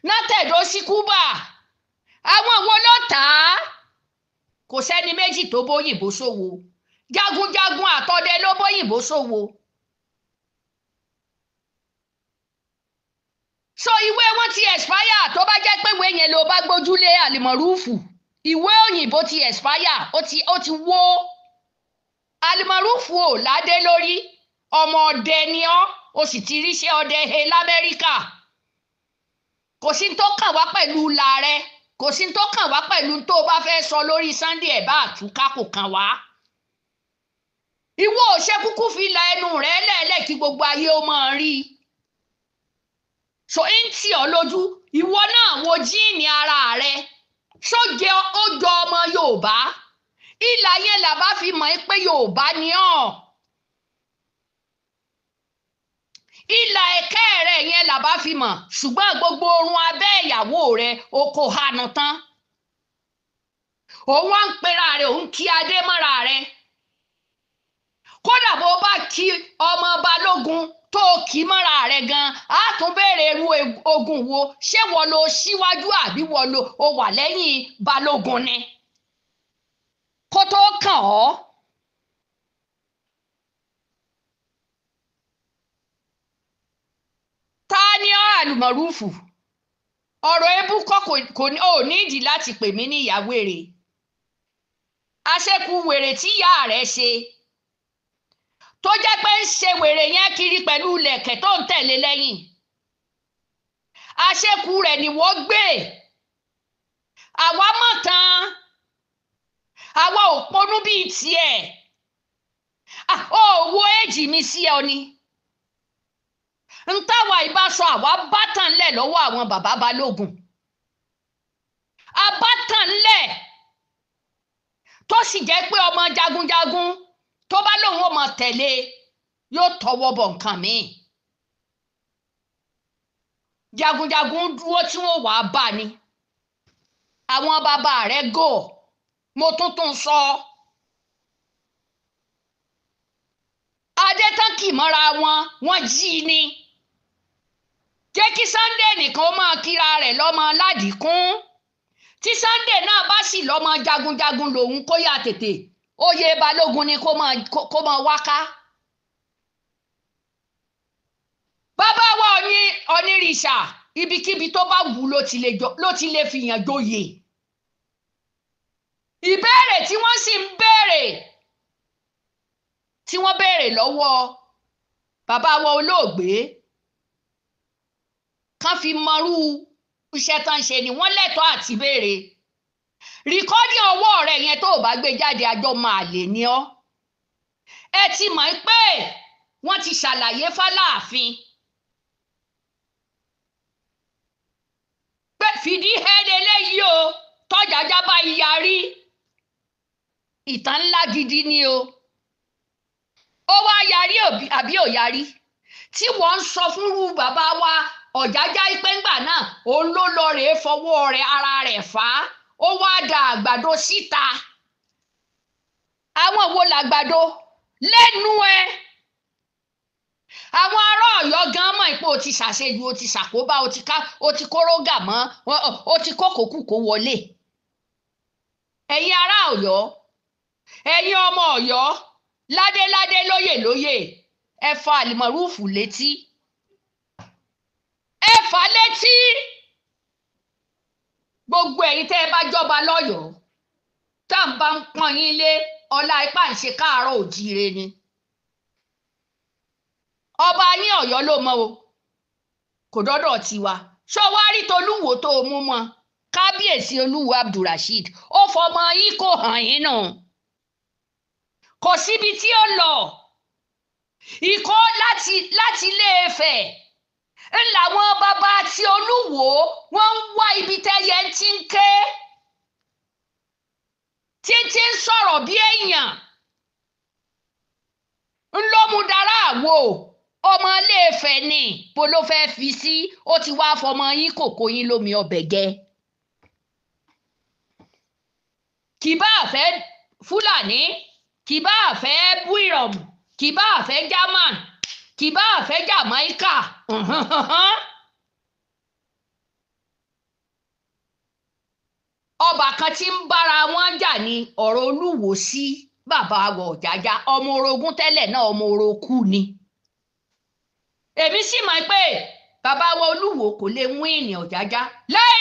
Speaker 5: náà tẹ̀dó sí Kúbà. Àwọn wo ló tà á? Kò sẹ́ni méjì tó bóyìnbó ṣòwò. Jagunjagun àtọdẹ ló bóyìnbó ṣòwò. So ìwé wọn ti expire. Tó bá jẹ́ pé ìwé yẹn ló bá gbójúlé Àlìmọ̀rúfù, ìwé òyìnbó ti expire, ó ti wó. Àlìmọ̀rúfù ò ládé lórí, ọmọ ọdẹ ni ọ́, o sì ti ríṣẹ́ ọdẹ he l'Amẹ́ríkà. Kò sí tó kàn wá pẹ̀lú la rẹ, kò sí tó kàn wá pẹ̀lú tó o bá fẹ́ sọ lórí Sunday ẹ̀ bá àtúnká, kò kàn wá. Ìwọ ò ṣe kúkú fi la ẹnu rẹ lẹ́ẹ̀lẹ́ kí gbogbo ayé ó máa rí i. So ń tì ọ́ lójú, ìwọ náà wo jíìnì ara rẹ, sójẹ ó jọ ọmọ Yorùbá? Ìlà yẹn làbá fi mọ̀ ẹ́ pé Yorùbá ni ọ́. Ìlà ẹ̀kẹ́ rẹ̀ yẹn làbá fi mọ̀, ṣùgbọ́n gbogbo orun abẹ́ ìyàwó rẹ̀ o kò hànú tán. Òun wá ń pera rẹ̀, òun kí adé mọ́ra rẹ̀. Kódà bó bá kí ọmọ balógun tó kì í mọ́ra rẹ̀ gan, á tún béèrè irú ogun wo, ṣé wọ́n lo síwájú àbí wọ́n lo o wà lẹ́yìn balógun ni kó tó kàn ọ́. Ta ni ọ́ Àlùmọ̀rúfù? Ọ̀rọ̀ ebú kọ́ kò ní ò nídìí láti pè mí ní ìyá wèrè. Àṣekù wèrè tí ìyá rẹ̀ ṣe, tó jẹ́ pé ń ṣe wèrè yẹn kiri pẹ̀lú lẹ̀kẹ̀ tó ń tẹ̀lé lẹ́yìn. Àṣekù rẹ̀ ni wọ́n gbé. Àwa mọ̀ tán, àwa ò ponú bíi tiẹ̀. Ó wo èjì mi sí ọ ni. Ń táwa ìbáṣọ àwa bá tàn lẹ̀ lọ́wọ́ àwọn bàbá balógun. A bá tàn lẹ̀, tó sì jẹ́ pé ọmọ jagunjagun tó bá lóun ó mọ tẹ̀lé yóò tọwọ́ bọ̀ nǹkan míì. Jagunjagun dúró tí wọ́n wàá bá ni. Àwọn bàbá rẹ̀ gò, mo tún sọ. Adé tán kì mọ́ra wọn, wọ́n jí ni. Jẹ́ kí Sunday nìkan ó máa kíra rẹ̀ lọ́mọ ládìkún. Tí Sunday náà bá sì lọ́mọ jagunjagun lòun, kó yá tètè oyè balógun ni kó máa wáká. Bàbá wa onírìṣà, ibikíbi tó bá wù ló ti lè fìyàn joyè. Ìbéèrè tí wọ́n sì ń béèrè, tí wọ́n béèrè lọ́wọ́ bàbá wa olóògbé, kán fi mọrú iṣẹ́ tán ṣe ni wọ́n lẹ́tọ̀ọ́ àti béèrè. Rìkọ́dì ọwọ́ rẹ̀ yẹn tó o bá gbé jáde, àjọ máa lè ní ọ́. Ẹ ti mọ̀ pé wọ́n ti ṣàlàyé fáláàfin pé fìdí hẹ́ẹ́dẹ́ léyìí o, tọ́jàjà bá yarí. Ìtàn ńlá gidi ni o. Ó wá yarí àbí ò yarí? Tí wọ́n ń sọ fúnrú bàbá wa Ọ̀jájá pé ńgbà náà òun ló lọ rèé fọwọ́ rẹ̀ ara rẹ̀ fà á, ó wá da àgbàdo síta. Àwọn wo làgbàdo lẹ́nu ẹ? Àwọn ará Ọ̀yọ́ gan mọ̀ pé o ti ṣàṣejù, o ti ṣàkóbá, o ti kórógà mọ́, o ti kókòkúkò wọlé. Ẹ̀yin ará Ọ̀yọ́, ẹ̀yin ọmọ Ọ̀yọ́, ládéládé lóyè lóyè, ẹ fa Àlìmọ̀rúfù létí, ẹ fà létí. Gbogbo ẹ̀yin tẹ́ ẹ bá jọba lọ́yọ̀ọ́, tá à ń bá ń pọ́n yín lé, ọlá ipá ń ṣe káàárọ̀ òjíire ni. Ọba yín Ọ̀yọ́ ló mọ̀ o, kò dọ́dọ̀ tiwa. Ṣó wá rí tolúwo tó o mú mọ́? Kábíyèsí Olúwo Abdulrasheed, ó fọmọ yín kò hàn yín nù. Kò síbi tí ó lọ. Ìkó láti Ilé-Ifẹ̀ ń làwọn bàbá tí Olúwo wọ́n ń wá ibi tẹ́yẹ ti ń ké, tí ń sọ̀rọ̀ bí èèyàn. Ń ló mú dára àwo ọmọ Ilé-Ifẹ̀ ni bó ló fẹ́ fi sí, ó ti wá fọmọ yín kòkó yín lómi ọbẹ̀ jẹ. Kì bá fẹ́ Fúlàní, kì bá fẹ́ Búìrọ̀mù, kì bá fẹ́ German, kì bá fẹ́ Jamaica. Ọba kan tí ń bára wọn jà ní ọ̀rọ̀ Olúwo sí. Bàbá àwọ̀ Ọ̀jájá ọmọ orogún tẹ́lẹ̀ náà, ọmọ orokú ni. Èmi sì mọ̀ pé bàbá wa Olúwo kò lè wíìnì Ọ̀jájá láé.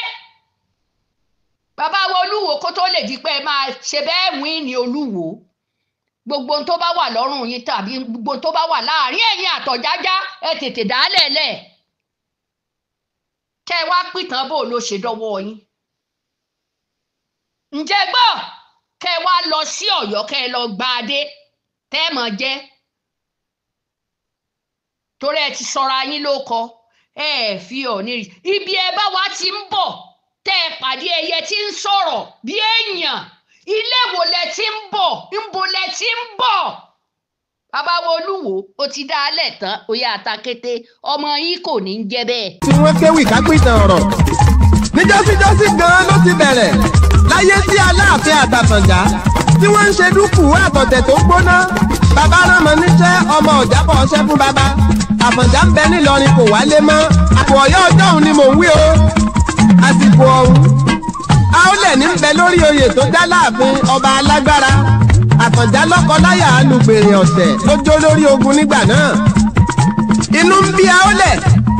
Speaker 5: Bàbá wa Olúwo kó tó lè di pé ẹ máa ṣe bẹ́ẹ̀ wíìnì Olúwo, gbogbo ohun tó bá wà lọ́rùn yín tàbí gbogbo ohun tó bá wà láàrin ẹ̀yin àtọ̀jájá, ẹ tètè dálẹ̀ lẹ̀ kẹ́ ẹ wá pìtàn bò ló ṣe dọ́wọ́ yín. Ǹjẹ́ gbọ́, kẹ́ ẹ wá lọ sí Ọ̀yọ́, kẹ́ ẹ lọ gba adé tẹ́ ẹ mọ̀ jẹ́, torí ẹ ti sọra yín ló kọ, ẹ fi Ọ̀ọ̀ni rí ibi ẹ bá wa ti ń bọ̀ tẹ́ ẹ pàdé ẹyẹ tí ń sọ̀rọ̀ bí èèyàn. Ilé wo lẹ ti ń bọ̀? Ńbo lẹ ti ń bọ̀? Bàbá wo Olúwo, ó ti dá a lẹ̀ tán, ó yá àtàkété ọmọ yín kò ní í jẹ́ bẹ́ẹ̀.
Speaker 1: Tí wọ́n kéwì kápítàn ọ̀rọ̀ níjọ́síjọ́sí gan-an ló ti bẹ̀rẹ̀ láyé tí Aláàfin àtàfọ̀njá tí wọ́n ń ṣe dúkùú àtọ̀tẹ̀ tó gbóná. Bàbá ránmọ níṣẹ́, ọmọ ọ̀jábọ̀ ọṣẹ́ fún bàbá. Àfọ̀njá ń bẹ nílọrin kò wálé mọ́. Àpò Ọ̀yọ́ ọjọ́ òun ni mò ń wí o. Àsìkò ọ̀hún Aólẹ̀ ní ń bẹ lórí oyè tó já láàfin ọba alágbára. Àfọ̀njá lọ́kọ láyà alùgbèrè ọ̀tẹ̀ ló jó lórí ogun nígbà náà. Inú ń bí Aólẹ̀,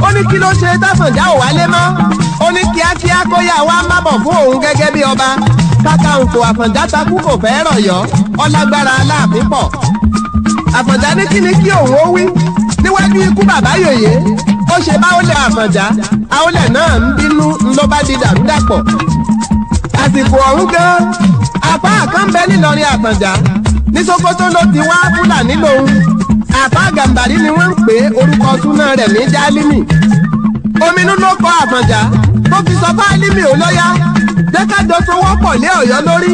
Speaker 1: ó ní kí ló ṣe táfọ̀njá ò wálé mọ́. Ó ní kíákíá kó yá wá mábọ̀ fún òun gẹ́gẹ́ bí ọba. Kákàǹfò Àfọ̀njá takú kò fẹ́ rọ̀yọ́, ọlágbára Aláàfin pọ̀. Àfọ̀njá ní kí ni kí òun ó wí níwájú ikú bàbá yòyè. Ó ṣe báwọlẹ̀ Àfọ̀njá, Aólẹ̀ náà ń bínú ló bá di dàrúdàpọ̀. Àsìkò ọ̀hún gan, àfáà kan bẹ nílọrin Àfọ̀njá, ní Sókótó ló ti wá, Fúlàní lòun. Àfáà Gàmbàrí ni wọ́n ń pè é, orúkọ súná rẹ̀ ní Jálímì. Ominú ló kọ Àfọ̀njá tó fi sọ fáálímì ó lọ́yá, jẹ́ kájọ sowọ́pọ̀ lé Ọ̀yọ́ lórí,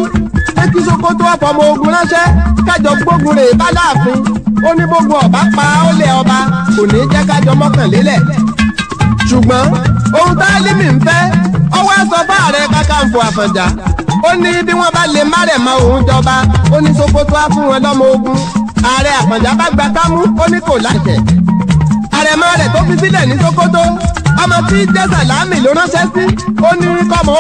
Speaker 1: pé kí Sókótó ọ̀fọ̀mọ ogun ránṣẹ́ kájọ gbógun rè bá láàfin. Ó ní gbogbo ọba pa ó lé ọba, kò ní jẹ́ kájọ mọ́kànlélẹ̀. Ṣùgbọ́n ohun táálímì ń fẹ́, ó wá sọ fáàrẹ Kákàǹfò Àfọ̀njá, ó ní bí wọ́n bá lè márẹ̀mọ́ òun jọba, ó ní Sókótó á fún wọn lọ́mọ ogun. Ààrẹ Àfọ̀njá bá gba kámú, ó ní kò láṣẹ. Àrẹ̀mọ rẹ̀ tó fi sílẹ̀ ní Sókótó, ọmọ tí jẹ́ Sàlámì ló ránṣẹ́ sí, ó ní kọ́mọ.